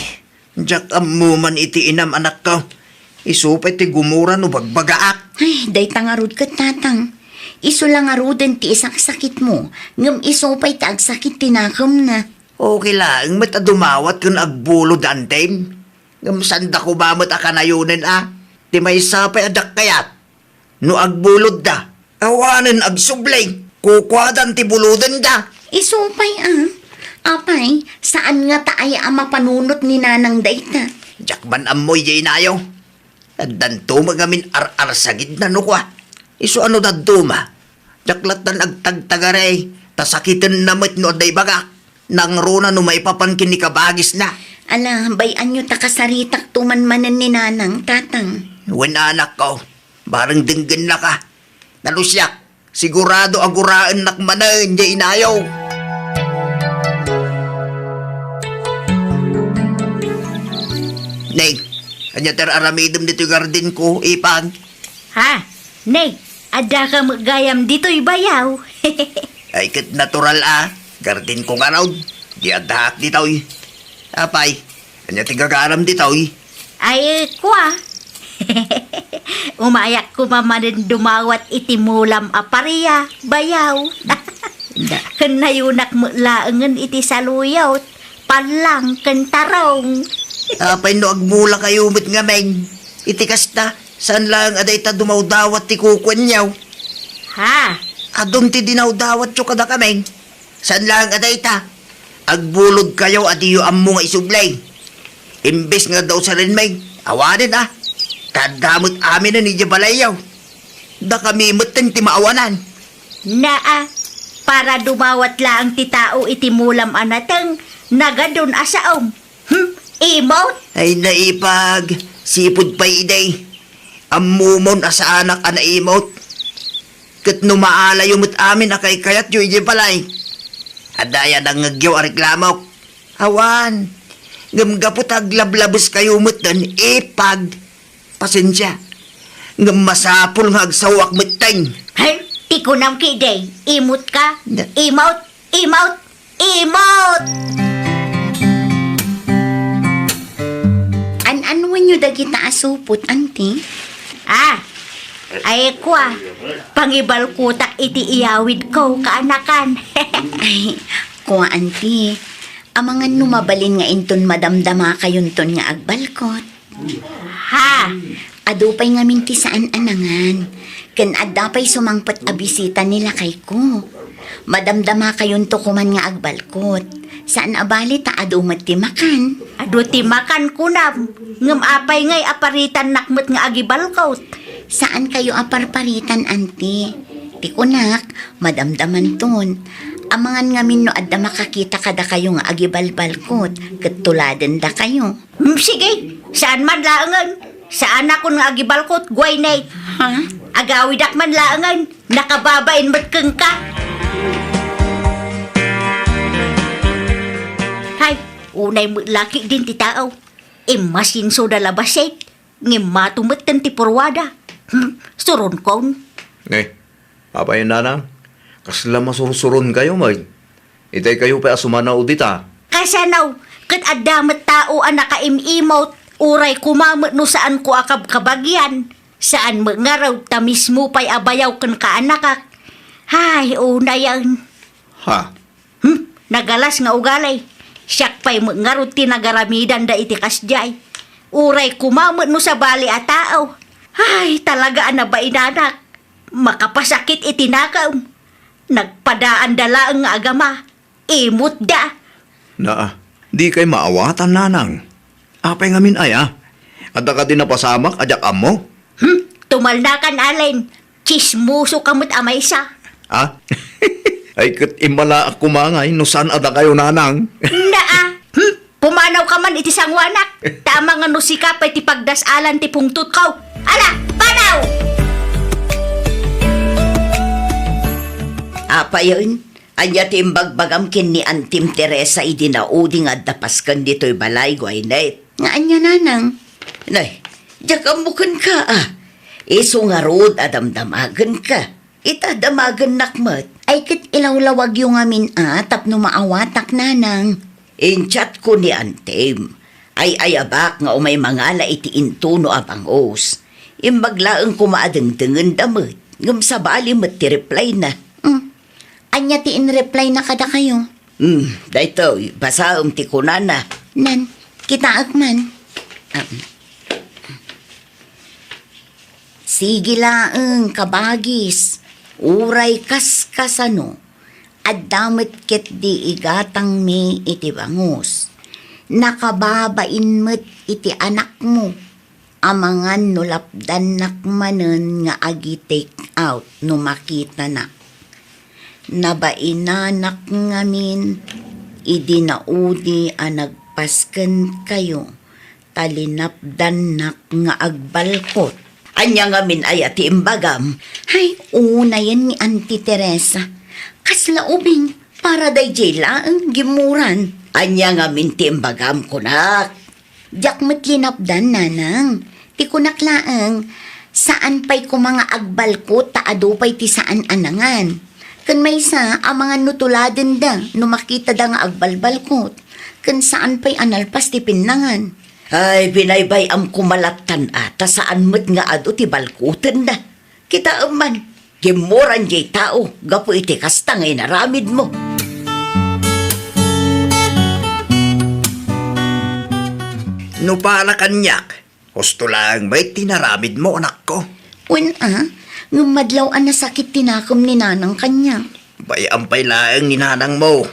diak ammo man iti inam, anakko. Isu pay ti gumura no bagbagaak. Ay, dayta ngarud ket, tatang. Isu la ngaruden ti isaksakitmo, ngem isu pay ti agsakit ti nakemna. Okay laeng met a dumawat ken agbulod, Antim. Ngem saanda koma met a kanayonen a. Ti maysa pay a diak kayat, no agbulodda, awanen agsubli. Kukuadan ti bulodenda. Isu pay a. Apay, saan ngata aya a mapanunot ni nanang dayta? Diak man ammo idiay inayo. Addanto met ngamin ar-arsagidna no kua. Isu a no dadduma, diak lattan agtagtagari, ta sakitenna met no adda ibagak. Nangruna no maipapan ken ni kabagisna. Ala, bay-anyo ta kasaritakto man manen ni nanang, tatang. Wen, anakko, bareng denggennaka. Nalusiak, sigurado a guraennak manen diay inayo. Neng, ania ti ar-aramidem ditoy gardenko, ipag? Ha? Ne, addaka met gayam ditoy bayaw? Ay, ket natural a. Gardenko ngarud. Di addaak ditoy. Apay, ania ti gagaram ditoy? Ay, kua. Umayak koma manen dumawat iti mulam a paria, bayaw. Da. Ken nayonak met laengen iti saluyot, pallang, ken tarong. Apay no agmulakayo met ngamin? Iti kasta, saan laeng a dayta dumawdawat ti kukuenyo? Ha? Adun ti dinawdawatyo kadakami. Saan laeng a dayta? Agbulodkayo a diyo ammo nga isubli. Imbes nga adda usarenmi, awanen a. Ta adda met aminen idiay balayyo. Dakami metten ti maawanan. Naa, para dumawat laeng ti tao iti mulam a nateng, nagadun a saom. Hmm, imot? Ay, naipag, sipud pay idi. Ammomon a saanak a naimot. Ket no maalayo met amin a kaykayatyo idiay balay, adda aya nangngegyo a reklamok? Awan. Ngem gapu ta aglablabeskayo metten, ipag. Pasensia. Ngem masapul nga agsaoak metten. Hay, ti kunam ketdi, imot ka? Na- Imot, imot, imot! An-anuenyo dagita a supot, anti? Ah, ay, kua, pangibalkotak iti iyawidko, kaanakan. Ay, kua, anti. Amangan no mabalin nga inton madamdamakayonton nga agbalkot. Ha? Adu pay ngamin ti saan a nangan, ken adda pay sumangpet a bisita ni lakayko. Madamdamakayonto koman nga agbalkot. Saan a bali ta adu met ti makan. Adu ti makan, kunam. Ngem apay ngay a paritannak met nga agibalkot? Saankayo a parparitan, anti. Ti kunak, madamdamanton. Amangan ngamin no adda makakita kadakayo nga agibalbalkot, ket tuladendakayo. Hmm, sige, saan man laengen. Saanakon nga agibalkot, Gwyneth. Ha? Agawidak man laengen, nakababain met kenka. Hay, unay met la ketdin ti tao. Immasinso da labasit, ngem mato metten ti purwada. Hmm, suronkon. Ne, apay, nanang, kasla masursuronkayo met? Itay kayo pay a sumanaw dita. Kasano? Ket adda met tao a nakaim-imot, uray koma met no saanko a kabkabagian. Saan met ngarud ta mismo pay a bayaw ken kaanakak. Hay, unayen. Ha? Hmm? Nagalas nga ugali. Siak pay met ngarud ti nagaramidanda iti kasdiay. Uray koma met no sabali a tao. Ay, talaga a nabainanak. Makapasakit iti nakem. Nagpadaanda laeng nga agama. Imutda. Naa, di kay maawatan, nanang. Apay ngamin aya? Adda kadi napasamak a diak ammo? Hmm? Tumalnakan, Allen. Tsismoso ka met a maysa. Ha? Ay, ket immalaak koma ngay no saan a dakayo, nanang. Naa. Hmm? Pumanaw ka man iti sangoanak. Ta amangan no sika pay ti pagdas-alan ti pungtotko. Ala, panaw! Apayen, ania ti imbagbagam ken ni Antim Teresa idi naudi nga adda pasken ditoy balay, Gwyneth? Nga ania, nanang? Nay, diak ammo kenka, a. Isu ngarud a damdamagenka. Ita, damagennak met. Ay, ket ilawlawagyo ngamin, a, tapno maawatak, nanang. Inchatko ni Antim. Ay-ayabak nga umay mangala iti intuno a bangus. Imbag laeng koma a dengdengenda met, ngem sabali met ti replyna. Hmm. Ania ti inreplyna kadakayo? Hmm, daytoy, basaem ti kunana. Nan, kitaek man. Ah. Sige laeng, kabagis, uray kaskasano, adda met ketdi igatangmi iti bangus. Nakababain met iti anakmo, amangan no lapdannak manen nga agi-take out no makitanak. Nabainanak ngamin idi naudi a nagpaskenkayo, ta linapdannak nga agbalkot. Ania ngamin aya ti imbagam? Ay, unayen ni Auntie Teresa. Kasla ubing, para daydiay laeng gimmuran. Ania ngamin ti imbagam, kunak? Diak met linapdan, nanang. Ti kunak laeng, saan pay koma nga agbalkot ta adu pay ti saan a nangan. Ken maysa, amangan no tuladenda no makitada nga agbalbalkot. Ken saan pay a nalpas ti pinnangan. Ay, binaybay-am koma lattan a, ta saan met nga adu ti balkotenda. Kitaem man, gimmuran diay tao gapu iti kasta nga inaramidmo. No para kaniak, husto laeng met ti inaramidmo, anakko. Wen a, ngem madlaw a nasakit ti nakem ni nanang kaniak. Bay-am pay laeng ni nanangmo.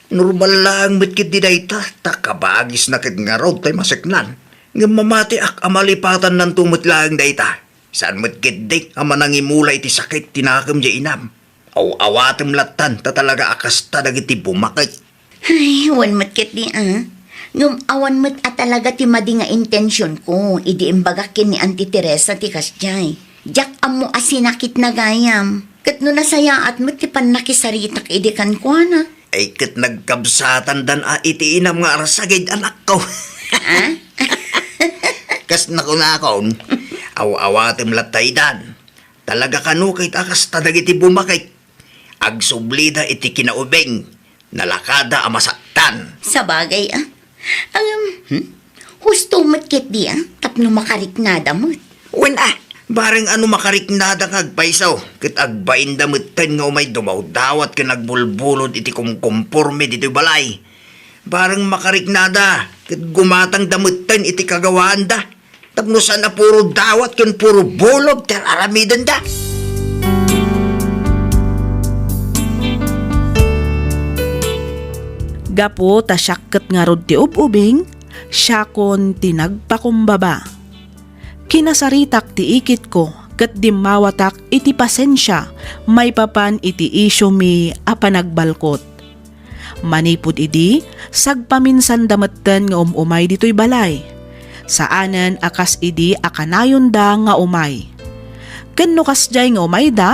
Normal laeng met ketdi dayta, ta kabagisna ket ngarud tay maseknan. Ngem mamatiak a malipatannanto met laeng dayta. Saan met ketdi a manangimula iti sakit ti nakem diay inam. Aw-awatem lattan ta talaga a kasta dagiti bumaket. Ay, wen met ketdi a. Ngem awan met a talaga ti madi nga intensionko idi imbagak ken ni Auntie Teresa ti kasdiay. Diak ammo a sinakitna gayam. Ket no nasayaat met ti pannakisaritak idi kenkuana. Ay, ket nagkabsatandan a iti inam nga arsagid, anakko. Ah? Kas nakunakon, aw-awatem latta idan. Talaga kano ket a kasta dagiti bumaket. Agsublida iti kinaubing, nalakada a masaktan. Sabagay, a. Ngem, hmm? Husto met ketdi, a, tapno makariknada met. Wen, a, bareng a no makariknada nga agpayso, ket agbainda metten nga umay dumawdawat ken agbulbulod iti kumkomporme ditoy balay. Bareng makariknada, ket gumatangda metten iti kagawaanda. Tapno saan a puro dawat ken puro bulod ti ar-aramidenda. Gapu ta siak ket ngarud ti ub-ubing, siakon ti nagpakumbaba. Kinasaritak ti ikitko ket dimmawatak iti pasensia maipapan iti isiomi a panagbalkot. Manipud idi, sagpaminsanda metten nga um-umay ditoy balay. Saanen a kas idi a kanayonda nga umay. Ken no kasdiay nga umayda,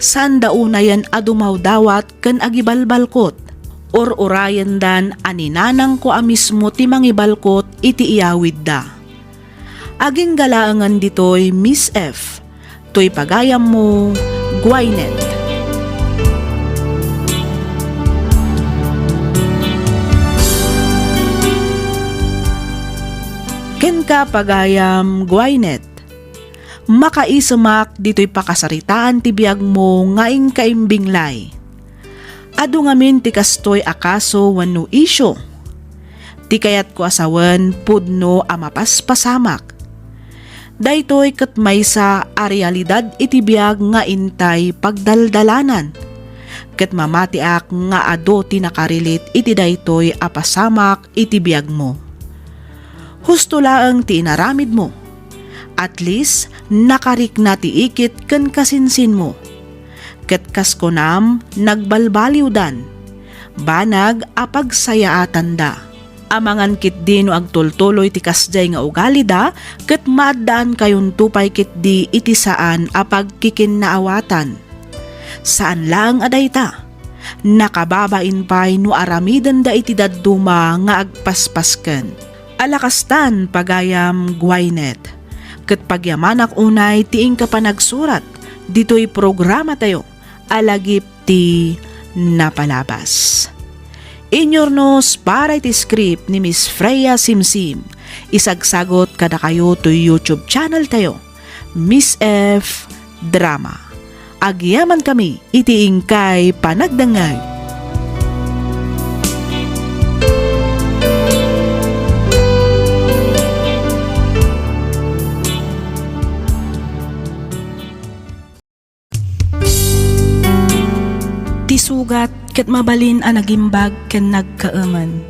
saanda unayen a dumawdawat ken agibalbalkot. Ur-urayendan a ni nanangko a mismo ti mangibalkot iti iyawidda. Agingga laengen ditoy, Miss F. Toy pagayammo, Gwyneth. Kenka, pagayam, Gwyneth. Makaisemak ditoy pakasaritaan ti biagmo nga inkaimbinglay. Adu ngamin ti kastoy a kaso wenno isyu. Ti kayatko a sawen pudno a mapaspasamak. Daytoy ket maysa a realidad iti biag nga intay pagdaldalanan. Ket mamatiak nga adu ti nakarilit iti daytoy a pasamak iti biagmo. Husto laeng ti inaramidmo. At least, nakarikna ti ikit ken kasinsinmo. Ket kas kunam, nagbalbaliwdan. Banag a pagsayaatanda. Amangan ketdi no agtultuloy ti kasdiay nga ugalida, ket maaddaankayonto pay ketdi iti saan a pagkikinnaawatan. Saan laeng a dayta, nakababain pay no aramidenda iti dadduma nga agpaspasken. Ala kastan, pagayam Gwyneth, ket pagyamanak unay ti inka panagsurat ditoy programatayo a Lagip ti Napalabas. Inyurnos para iti script ni Miss Freya Simsim. Isagsagot kadakayo toy YouTube channel tayo, Miss F Drama. Agyaman kami iti inkay panagdengngeg. Ti sugat ket mabalin a nagimbag ken nagkaemen.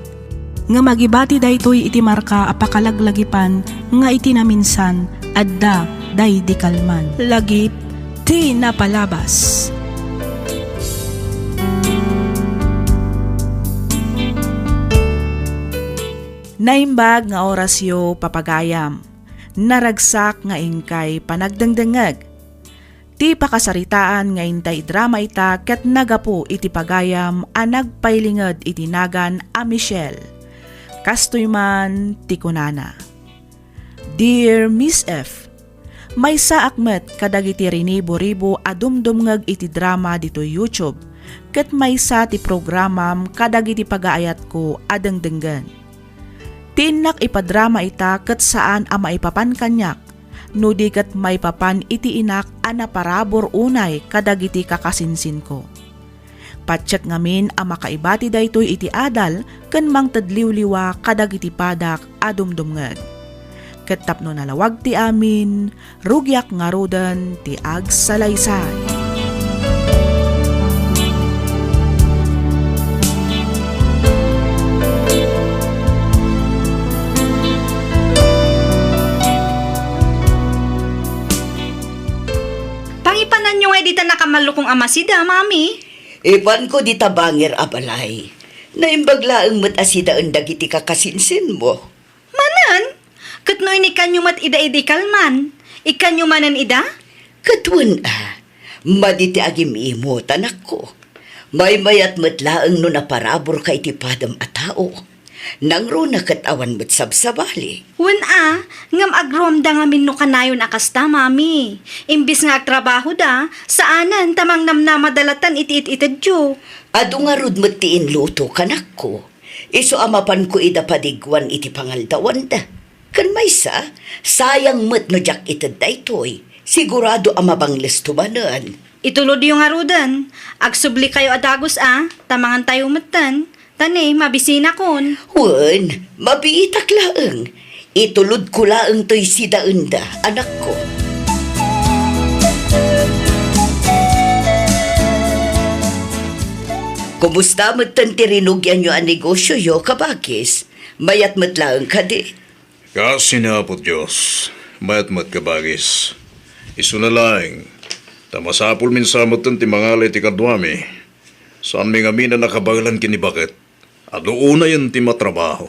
Ngem agibati daytoy iti marka a pakalaglagipan nga iti naminsan, adda daydi kalman. Lagip ti Napalabas. Naimbag nga orasyo, papagayam. Naragsak nga inkay panagdengdengngeg. Ti pakasaritaan nga intay drama ita ket nagapu iti pagayam a nagpailinged iti nagan a Michelle. Kastoy man ti kunana, "Dear Miss F, maysaak met kadagiti rinibo-ribo a dumdumngeg iti drama ditoy YouTube, ket maysa ti programam kadagiti pagaayatko a dengdenggen. Ti innak ipadrama ita ket saan a maipapan kaniak, no di ket maipapan iti inak a naparabur unay kadagiti kakasinsinko. Patiek ngamin a makaibati daytoy iti adal ken mangted liwliwa kadagiti padak a dumdumngeg. Ket tapno nalawag ti amin, rugiak ngaruden ti agsalaysay." Pangipananyo ngay dita nakamallukong a masida, Mami? Ipanko dita bangir a balay. Naimbag laeng met a sidaen dagiti kakasinsinmo. Manen? Ket no inikkanyo met ida idi kalman, ikkanyo manen ida? Ket wen a, madi ti agim-imot, anakko. Maymayat met laeng no naparaburka iti padem a tao. Nangruna ket awan met sabsabali. Wen a, ngem agruamda ngamin no kanayon a kasta, Mami. Imbes nga agtrabahoda, saanen ta mangnamnamada latta iti it-itedyo. Adu ngarud met ti inluto, kanakko. Isu a mapanko ida padiguan iti pangaldawanda. Ken maysa, sayang met no diak ited daytoy. Sigurado a mabanglesto manen. Itulodyo ngaruden. Agsublikayo a dagus a, ta mangantayo metten. Ta ne, mabisinakon. Wen, mabiitak laeng. Itulodko laeng toy sidaenda, anakko. Kumusta metten ti rinugianyo a negosioyo, kabagis? Mayat met laeng kadi? Kaasi ni Apo Dios, mayat met, kabagis. Isuna laeng, ta masapulmin sa metten ti mangala iti kaduami. Saanmi ngamin a nakabaelan ken ni baket. Adu unayen ti matrabaho.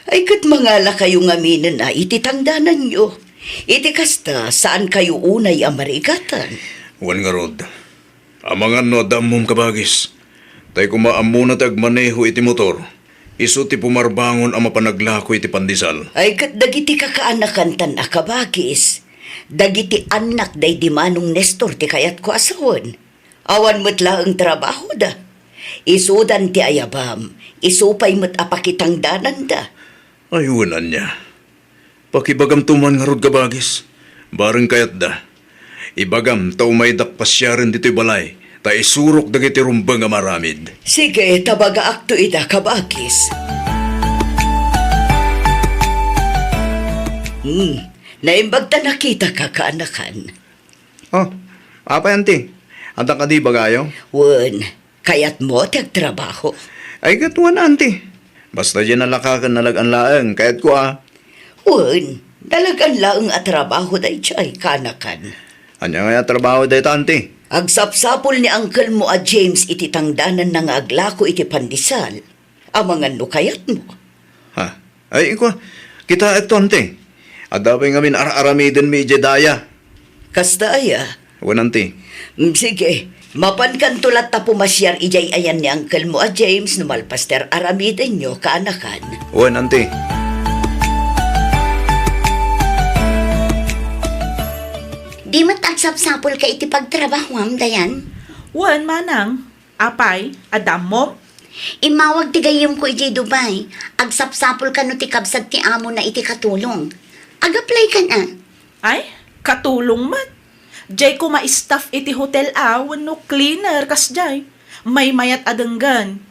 Ay, ket mangalakayo ngaminen a iti tangdananyo. Iti kasta, saankayo unay a marigatan. Wen ngarud, amangan no adda ammom, kabagis. Tay koma ammona ti agmaneho iti motor. Isu ti pumarbangon a mapanaglako iti pandesal. Ay, ket dagiti kakaanakan tan a kabagis. Dagiti annak daydi Manong Nestor ti kayatko a sawen. Awan met laeng trabahoda. Isudan ti ayabam, isu pay met a pakitangdananda. Ay, wen ania. Pakibagamto man ngarud, kabagis. Bareng kayatda. Ibagam ta umaydak pasiaren ditoy balay. ta isurok dagiti rumbeng a maaramid. Sige, tabagaakto ida, kabakis. Hmm, naimbag ta nakitaka, kaanakan. Oh, apay, anti? Adda kadi ibagayo? Wen, kayatmo ti agtrabaho? Ay, ket wen, anti. Basta diay nalaka ken nalagan laeng, kayatko a. Wen, nalagan laeng a trabaho daydiay, kaanakan. Ania nga a trabaho dayta, anti? Agsapsapul ni angkelmo a James iti tangdananna nga aglako iti pandesal. Amangan no kayatmo. Ha? Ay, ikua, kitaekto, anti. Adda pay ngamin ar-aramidenmi idiay daya. Kasta aya? Wen, anti. Mm, sige, mapankanto latta pumasiar idiay ayan ni angkelmo a James no malpas ti ar-aramidenyo, kaanakan. Wen, anti. Di met agsapsapulka iti pagtrabahoam, Dayan? Wen, manang. Apay, adda ammom? Immawag ti gayyemko idiay Dubai. Agsapsapul kano ti kabsat ti amona iti katulong. Ag-apply kan a? Ay, katulong met. Diay koma staff iti hotel a wenno cleaner kasdiay. Maymayat a denggen.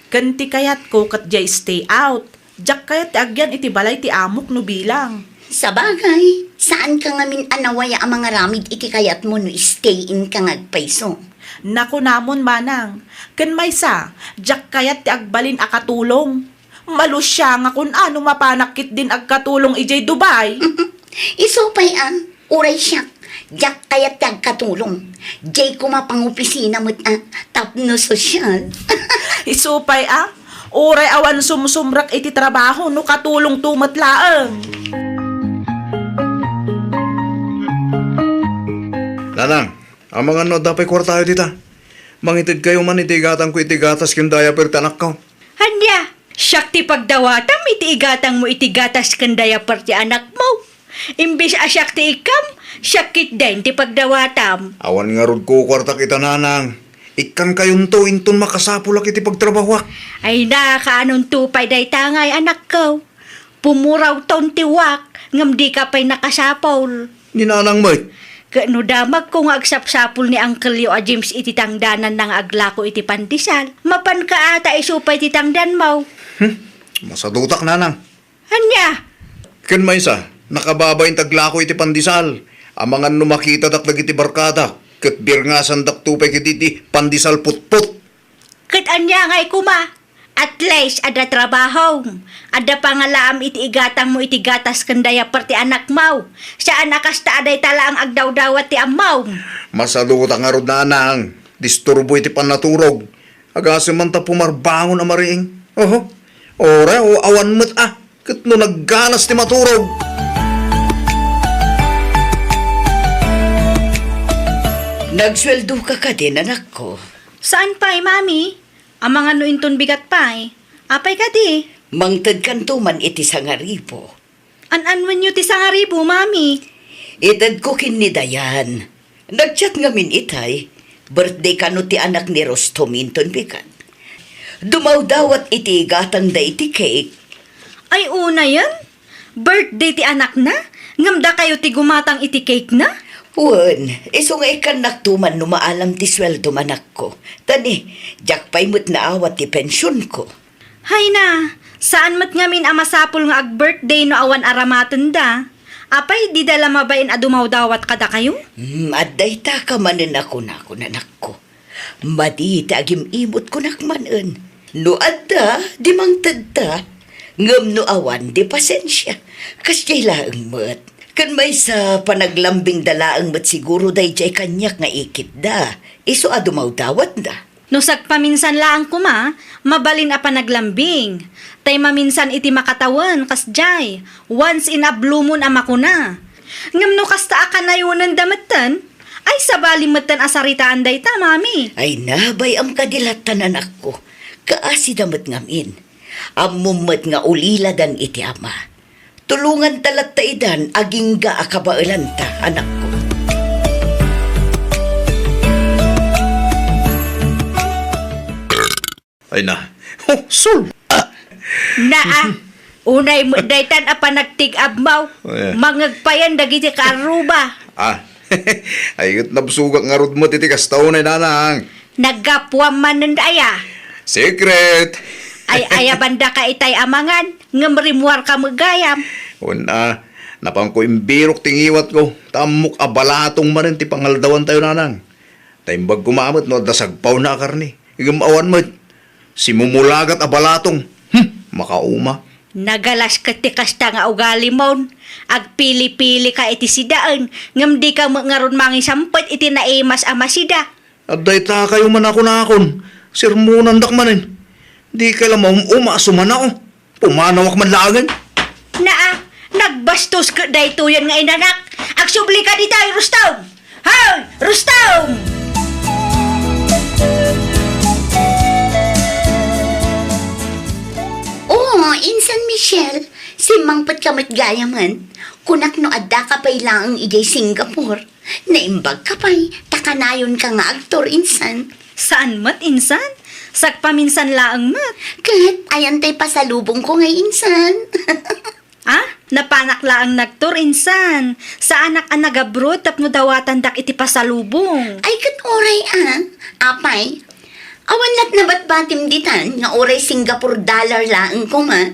Ken ti kayatko ket diay stay out. Diak kayat ti agyan iti balay ti amok no bilang. Sabagay, saanka ngamin a nawaya a mangaramid iti kayatmo no stay in ka nga agpayso. Nakunamon, manang. Ken maysa, diak kayat ti agbalin a katulong. Malusiangakon a no mapanak ketdin agkatulong idiay Dubai. Isu pay a, uray siak, diak kayat ti agkatulong. Diay koma pangopisina met a, tapno sosyal. Isu pay a, uray awan sumsumrek iti trabaho no katulongto met laeng. Nanang, amangan no adda pay kuartayo dita? Mangitedkayo man iti igatangko iti gatas ken diaper ti anakko. Ania, siak ti pagdawatam iti igatangmo iti gatas ken diaper ti anakmo? Imbes a siak ti ikkam, siak ketdin ti pagdawatam. Awan ngarud kukuartak ita, nanang. Ikkankayonto inton makasapulak iti pagtrabahoak. Ay na, kaanonto pay dayta ngay, anakko? Pumurawton ti uwak, ngem dika pay nakasapul. Ni nanang met. Ket no damagko nga agsapsapul ni angkelyo a James iti tangdananna nga aglako iti pandesal, mapanka a ta isu pay ti tangdanmo. Hmm, masadutak, nanang. Ania? Ken maysa, nakababain ti aglako iti pandesal. Amangan no makitadak dagiti barkadak, ket birngasandakto pay ketdi ti pandesal putpot. Ket ania ngay koma? At least, adda trabahom. Adda pangalaam iti igatangmo iti gatas ken diaper ti anakmo. Saan a kasta a dayta laeng agdawdawat ti ammom. Masadutak ngarud, nanang. Disturbo iti pannaturog. Agasem man ta pumarbangon a mariing. Oho. Ora o awan met a. Ket no nagganas ti maturog. Nagsueldoka kadi, anakko? Saan pay, Mami. Amangan no inton bigat pay. Apay kadi? Mangtedkanto man iti sangaribu. An-anwenyo ti sangaribu, Mami? Itedko ken ni Dayan. Nag-chat ngamin itay. Birthday kano ti anak ni Rustom inton bigat. Dumawdawat iti igatangda iti cake. Ay, unayen? Birthday ti anakna? Ngem dakayo ti gumatang iti cake na? Wen, isu nga ikkannakto man no maalam ti sueldom, anakko. Ta ni, diak pay met naawat ti pensionko. Hay na, saan met ngamin a masapul nga ag-birthday no awan aramatenda. Apay, dida la mabain a dumawdawat kadakayo? Hmm, adda itaka manen a kunakon, anakko. Madi ti agim-imot kunak manen. No adda, di mangtedta. Ngem no awan, di pasensia. Kasdiay laeng met. Ken maysa, panaglambingda laeng met siguro daydiay kaniak nga ikitda. Isu a dumawdawatda. No sagpaminsan laeng koma, mabalin a panaglambing. Tay maminsan iti makatawen, kasdiay, once in a blue moon a makuna. Ngem no kasta a kanayonenda metten, ay sabali metten a saritaan dayta, Mami. Ay na, bay-am kadi lattan, anakko. Kaasida met ngamin. Ammom met nga uliladan iti ama. Tulonganta latta idan agingga a kabaelanta, anakko. Ay na. Oh, Sol! Ah! Naa, unay met daytan a panagtig-abmaw. Oh, yeah. Mangegpayan dagiti kaarruba. Ah, Ay, ket nabsogak ngarud met iti kasta unay, nanang. Naggapuam manen aya? Secret! Ay, aya banda ka itay amangan, ngem rimmuar ka met gayam. Wen a, napanko imbirok ti ngiwatko, ta ammok a balatong manen ti pangaldawantayo, nanang. Ta imbag koma met no adda sagpawna a karne, ngem awan met. Simumulagat a balatong. Hmm, makauma. Nagalas ket ti kasta nga ugalimon. Agpili-pili ka iti sidaen, ngem di ka met ngarud mangisampet iti naimas a masida. Adda ita kayo man a kunakon, sermonandak manen. Di kay la maum-uma a sumanao. Pumanawak man laengen. Naa, nagbastos ket daytoyen nga inanak. Agsubli ka ditoy, Rustom! Hoy, Rustom! Oo, Insan Michelle, simmangpet ka met gayamen. Kunak no adda ka pay laeng idiay Singapore. Naimbag ka pay, ta kanayon ka nga agtour, Insan. Saan met, Insan? Sagpaminsan laeng met. Ket, ayan tay pasalubong ko ngay, Insan. Ah, napanak laeng nagtour, Insan. Saanak a nagabroad tapno dawatandak iti pasalubong. Ay, ket uray, ah. Apay, awan lat nabatbatim ditan nga uray Singapore dollar laeng koma.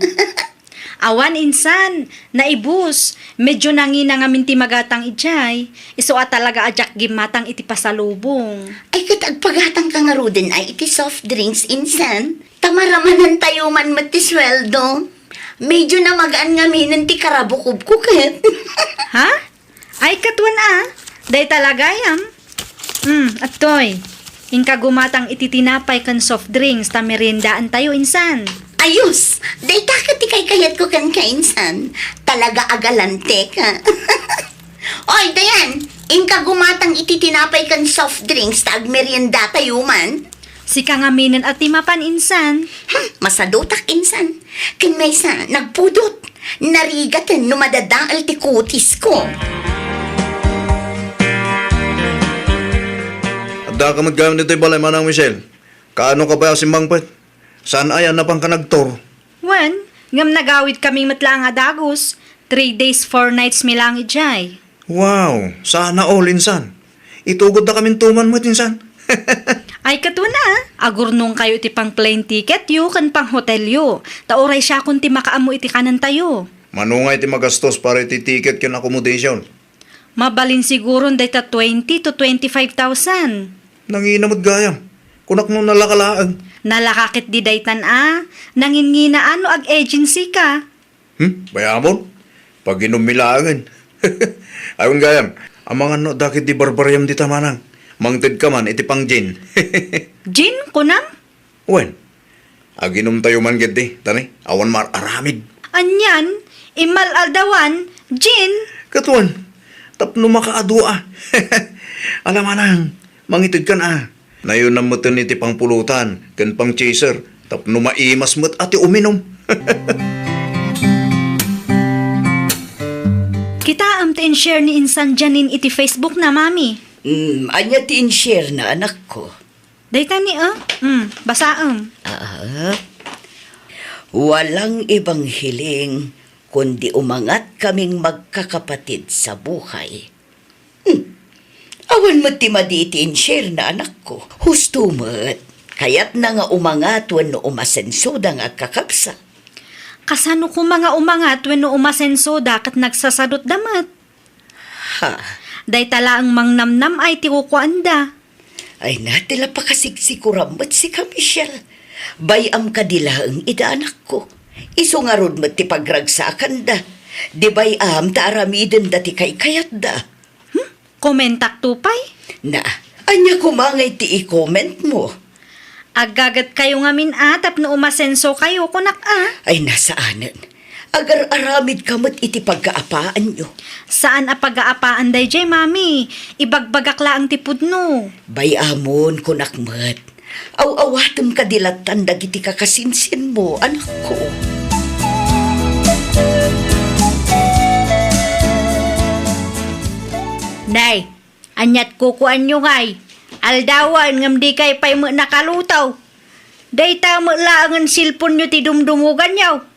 Awan, Insan, naibus. Medyo nangina ngamin ti magatang idiay. Isu a talaga a diak gimmatang iti pasalubong. Ay, ket agpagatang ka ngaruden ay iti soft drinks, Insan. Ta maramanantayo man met ti sueldo. Medyo namagaan ngaminen ti karabukobko ket. Ha? Ay, ket wen a, dayta la gayam. Hmm, adtoy. Inka gumatang iti tinapay ken soft drinks ta meriendaantayo, Insan. Ayos! Dayta ket ti kaykayatko kenka, Insan. Talaga a galante ka. Oy, Dayan, inka gumatang iti tinapay ken soft drinks ta agmeriendatayo man. Sika ngaminen a ti mapan, Insan. Hmm, masadutak, Insan. Ken maysa, nagpudot. Narigaten no madadael ti kutisko. Adda ka met gayam ditoy balay, Manang Michelle. Kaano ka pay a simmangpet? Saan aya a napanka nagtour? Wen, ngem nagawid kami met laeng a dagus. Three days, four nights mi laeng idiay. Wow! Sana all, Insan. Itugod da kamin tuman met, Insan. Ay, ket wen a, agurnongkayo iti pang-plane ticketyo ken pang-hotelyo. Ta uray siakon ti makaammo iti kanentayo. Mano ngay ti magastos para iti ticket ken accommodation? Mabalin siguron dayta twenty to twenty-five thousand. Nangina met gayam. Kunak no nalaka laeng. Nalaka ketdi daytan a. Nanginginaan no ag-agency ka. Hmm? Bayamon? Paginummi laengen. Ayon gayam, amangan no adda ketdi barbariam dita, Manang. Mangted ka man iti pang-gin. Gin, kunam? Wen, aginumtayo man ketdi, tani, awan mar-aramid. Anian, immal-aldawan, gin. Ket wen, tapno makaadua. Ala, Manang, mangited kan a. Nayonam meten iti pangpulutan ken pang-chaser tapno maimas met a ti uminum. Kitaem ti in-share ni Insan Janine iti Facebook na, Mami. Mm, ania ti in-share na, anakko? Dayta ni, ah? Mm, basaem. Ah, walang ibang hiling kundi umangat kaming magkakapatid sa buhay. Hmm. Awan met ti madi iti in-share na, anakko. Husto met. Kayatna nga umangat wenno umasensoda nga agkakabsat. Kasano koma nga umangat wenno umasensoda ket nagsasadutda met? Ha? Dayta laeng mangnamnam-ay ti kukuanda. Ay na, ti la pakasigsiguram met sika, Michelle. Bay-am kadi laeng ida, anakko. Isu ngarud met ti pagragsakanda. Di bay-am ta aramidenda ti kaykayatda. Hmm? Komentakto pay? Na, ania koma ngay ti i-comment mo? Aggagetkayo ngamin a tapno umasensokayo, kunak a. Ay, na, saanen. Agar-aramidka met iti pagkaapaanyo. Saan a pagkaapaan daydiay, Mami. Ibagbagak laeng ti pudno. Bay-amon, kunak met. Aw-awatem kadi lattan dagiti kakasinsinmo, anakko. Nay, aniat kukuanyo ngay? Aldawen ngem dikay pay met nakaluto. Dayta met laengen cellphone-yo ti dumdumuganyo.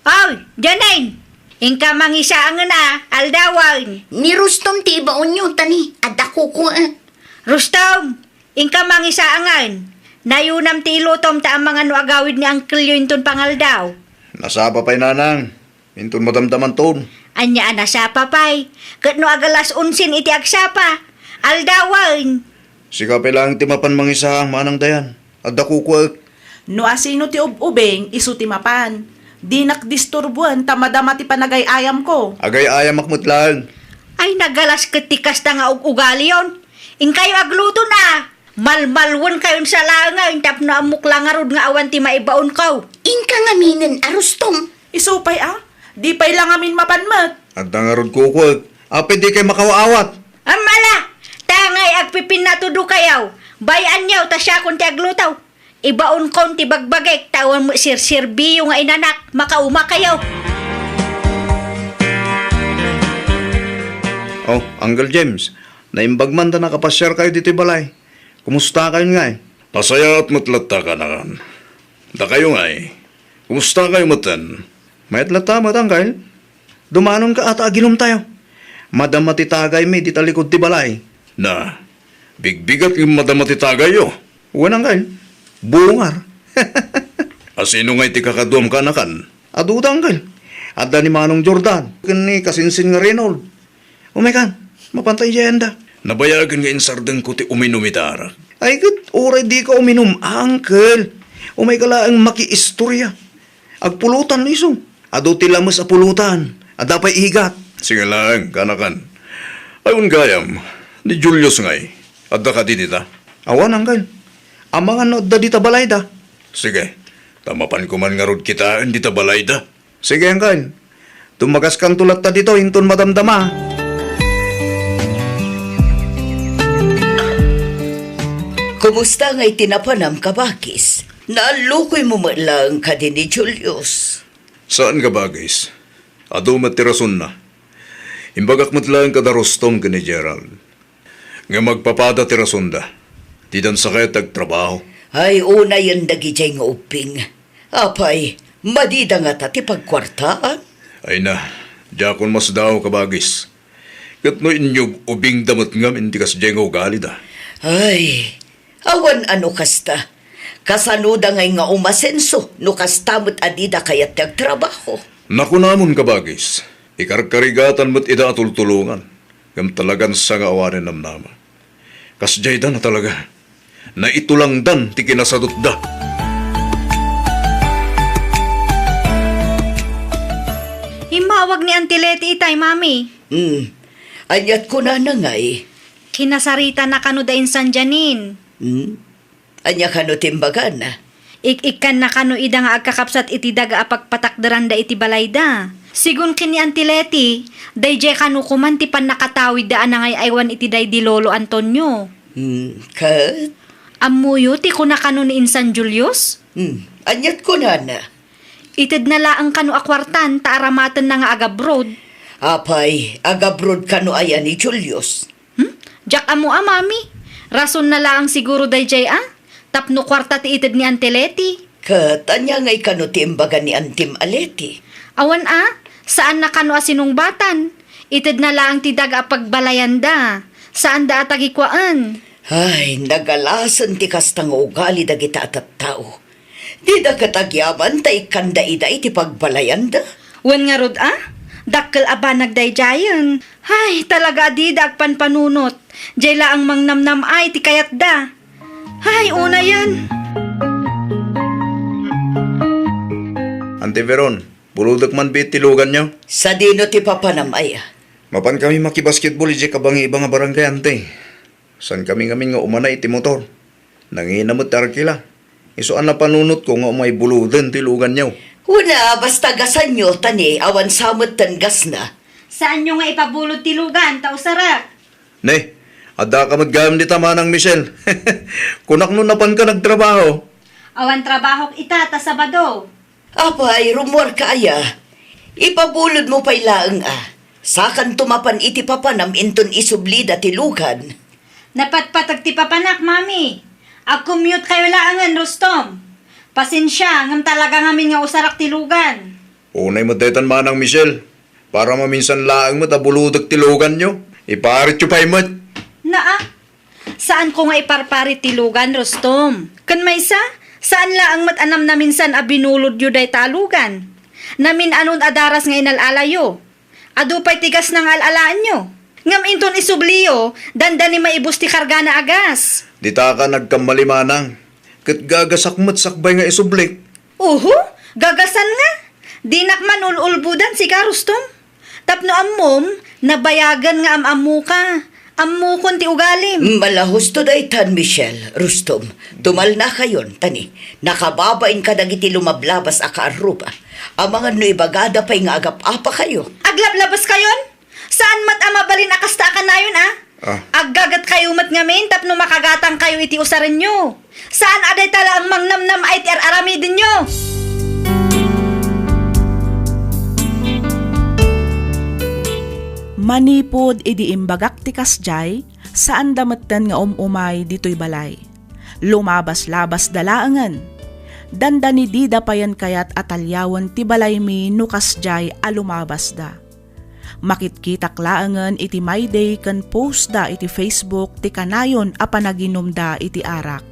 Oy, Janine! Inka mangisaangen a, aldawen. Ni Rustom ti ibaonyo, ta ni, adda kukuek. Rustom, inka mangisaangen. Nayunam ti ilutom ta amangan no agawid ni angkelyo inton pangaldaw. Nasapa pay, nanang. Inton madamdamanton. Ania a nasapa pay? Ket no agalas onsen iti agsapa, aldawen. Sika pay laeng ti mapan mangisaang, manang Dayan. Adda kukuek. No asino ti ub-ubing, isu ti mapan. Dinak disturboen ta madama ti panagay-ayamko. Agay-ayamak met laeng. Ay, nagalas ket ti kasta nga ug-ugaliyon. Inkayo agluton a. Malmalwenkayon sa laengen tapno ammok la ngarud nga awan ti maibaonko. Inka ngaminen a Rustom. Isu pay a, di pay la ngamin mapan met. Adda ngarud kukuek. Apay dikay makaw-awat? Ammala! Tangay agpipinnatudokayaw. Bay-anyaw ta siakon ti agluto. Ibaonkon ti bagbagik ta awan met sirserbiyo nga inanak. Makaumakayaw. Oh, Uncle James, naimbag man ta nakapasiarkayo ditoy balay. Kumustakayon ngay? Nasayaat met latta, kanakan. Dakayo ngay, kumustakayo metten? Mayat latta met, Uncle. Dumanonka a ta agilumtayo. Madama ti tagaymi dita likud ti balay. Na, bigbigat ngem madama ti tagayyo. Wen, Uncle. Bungar. Asino ngay ti kakaduam, kanakan? Aduda, Uncle. Adda ni Manong Jordan ken ni kasinsin nga Reynold. Umaykan, mapanta idiay anda. Nabayagen nga insardengko ti uminum ita arak. Ay, ket uray dika uminum, Uncle. Umayka laeng makiistorya. Agpulutan isu. Adu ti lames a pulutan. Adda pay igat. Sige laeng, kanakan. Ay, wen gayam, ni Julius ngay. Adda kadi dita? Awan, Uncle. Amangan no adda dita balayda. Sige, ta mapanko man ngarud kitaen dita balayda. Sige, Uncle. Dumagaskanto latta ditoy inton madamdama. Kumusta ngay ti napanam, kabagis? Naallukoymo met laeng kadi ni Julius? Saan, kabagis. Adu met ti rasonna. Imbagak met laeng kada Rustom ken ni Gerald. Ngem agpapada ti rasonda. Dida sakay ti agtrabaho. Ay, unayen dagidiay nga ubbing. Apay, madida ngata ti pagkuartaan? Ay na, diakon masdaaw, kabagis. Ket no inyub-ubingda met ngamin ti kasdiay nga ugalida. Ay, awan a no kasta. Kasanoda ngay nga umasenso no kasta met a dida kayat ti agtrabaho? Nakunamon, kabagis, ikarkarigatan met ida a tultulongan, ngem talagan sa nga awanen namnama. Kasdiayda a talaga. Naitulangdan ti kinasadutda. Immawag ni Auntie Leti itay, Mami. Hmm. Ania't kunana ngay? Kinasaritana kano da insan Janine. Hmm? Ania kano ti imbagana? Ik-ikkanna kano ida nga agkakabsat iti daga a pagpatakderanda iti balayda. Sigun ken ni Auntie Leti, daydiay kano koman ti pannakatawidda a nangay-aywan iti daydi Lolo Antonio. Hmm, ket? Ammoyo ti kuna kano ni insan Julius? Hmm, ania't kunana? Itedna laeng kano a kuartan ta aramatenna nga agabroad. Apay, agabroad kano aya ni Julius? Hmm? Diak ammo a, Mami. Rasonna laeng siguro daydiay a tapno kuarta ti ited ni Auntie Leti. Ket ania ngay kano ti imbaga ni Antim a Leti? Awan a, saanna kano a sinungbatan. Itedna laeng ti daga a pagbalayanda. Saanda a tagikuaen. Ay, nagalasen ti kasta nga ugali dagita a tattao. Dida ket agyaman ta ikkanda ida iti pagbalayanda. Wen ngarud a, dakkel a banag daydiayen. Hay, talaga a dida agpanpanunot. Diay laeng mangnamnam-ay ti kayatda. Hay, unayen. Ante Veron, bulodek man biit ti luganyo? Sadino ti papanam aya? Mapan kami makibasketball idiay kabangiba nga barangay, Ante. Saan kami ngamin nga umana iti motor. Nangina met ti arkila. Isu a napanunotko nga umay buloden ti luganyo. Wen a, basta gasanyo, ta ni awan sa metten gasna. Saanyo nga ipabulod ti lugan, ta usarak. Ne, adda ka met gayam dita, Manang Michelle. Kunak no napanka nagtrabaho. Awan trabahok ita ta Sabado. Apay, rummuarka aya? Ipabulodmo pay laeng a. Sakanto mapan iti papanam inton isublida ti lugan. Napatpateg ti papanak, Mami. Ag-commute kayo laengen, Rustom. Pasensia, ngem talaga ngamin nga usarak ti lugan. Unay met daytan, Manang Michelle. Para maminsan laeng met a bulodek ti luganyo. Iparityo pay met. Naa, saanko nga iparparit ti lugan, Rustom. Ken maysa, saan laeng met a namnaminsan a binulodyo dayta a lugan. Namin-anon a daras nga inal-alayo. Adu pay ti gasna nga al-alaenyo. Ngem inton isubliyo, dandani maibus ti kargana a gas. Dita ka nagkammali, manang. Ket gagasak met sakbay nga isublik. Uhu, gagasan nga. Dinak man ul-ulbodan sika, Rustom. Tapno ammom, nabayagen nga am-ammoka. Ammokon ti ugalim. Mm, ala husto daytan, Michelle, Rustom. Tumalnakayon, tani, nakababain kadagiti lumablabas a kaarruba. Amangan no ibagada pay nga agap-apakayo. Aglablabaskayon? Saan met a mabalin a kasta a kanayon, a? Ah. Aggagatkayo met ngamin tapno makagatangkayo iti usarenyo. Saan a dayta laeng mangnamnam ay ti ar-aramidenyo. Manipud idi imbagak ti kasdiay, saanda metten nga um-umay ditoy balay. Lumabas-labasda laengen. Dandani dida payen kayat a taliawen ti balaymi no kasdiay a lumabasda. Makitkitak laengen iti My Day ken postda iti Facebook ti kanayon a panaginumda iti arak.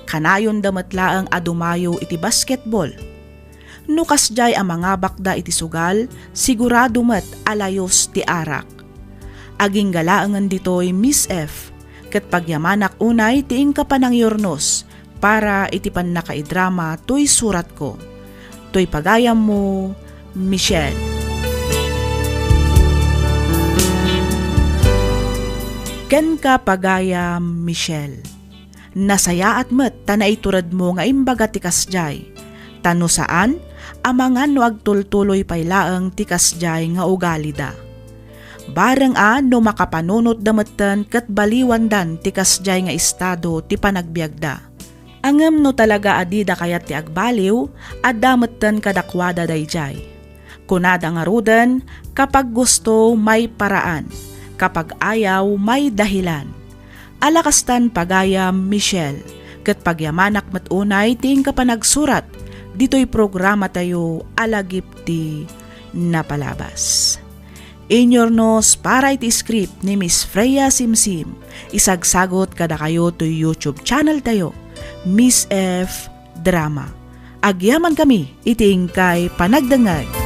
Kanayonda met laeng a dumayo iti basketball. No kasdiay a mangabakda iti sugal, sigurado met a layus ti arak. Agingga laengen ditoy, Miss F, ket pagyamanak unay ti inka panangyurnos para iti pannakaidrama toy suratko. Toy pagayammo, Michelle. Kenka pagayam, Michelle. Nasayaat met ta naituredmo nga imbaga ti kasdiay. Ta no saan, amangan no agtultuloy pay laeng ti kasdiay nga ugalida. Bareng a no makapanunotda metten ket baliwandan ti kasdiay nga estado ti panagbiagda. Ngem no talaga a dida kayat ti agbaliw, adda metten kadakuada daydiay. Kunada ngaruden, "Kapag gusto, may paraan. Kapag ayaw, may dahilan." Ala kastan pagayam, Michelle, ket pagyamanak met unay ti inka panagsurat ditoy programatayo a lagip ti napalabas. Inyurnos para iti script ni Miss Freya Simsim. Isagsagot kadakayo toy YouTube channel tayo, Miss F Drama. Agyamankami iti inkay panagdengngeg.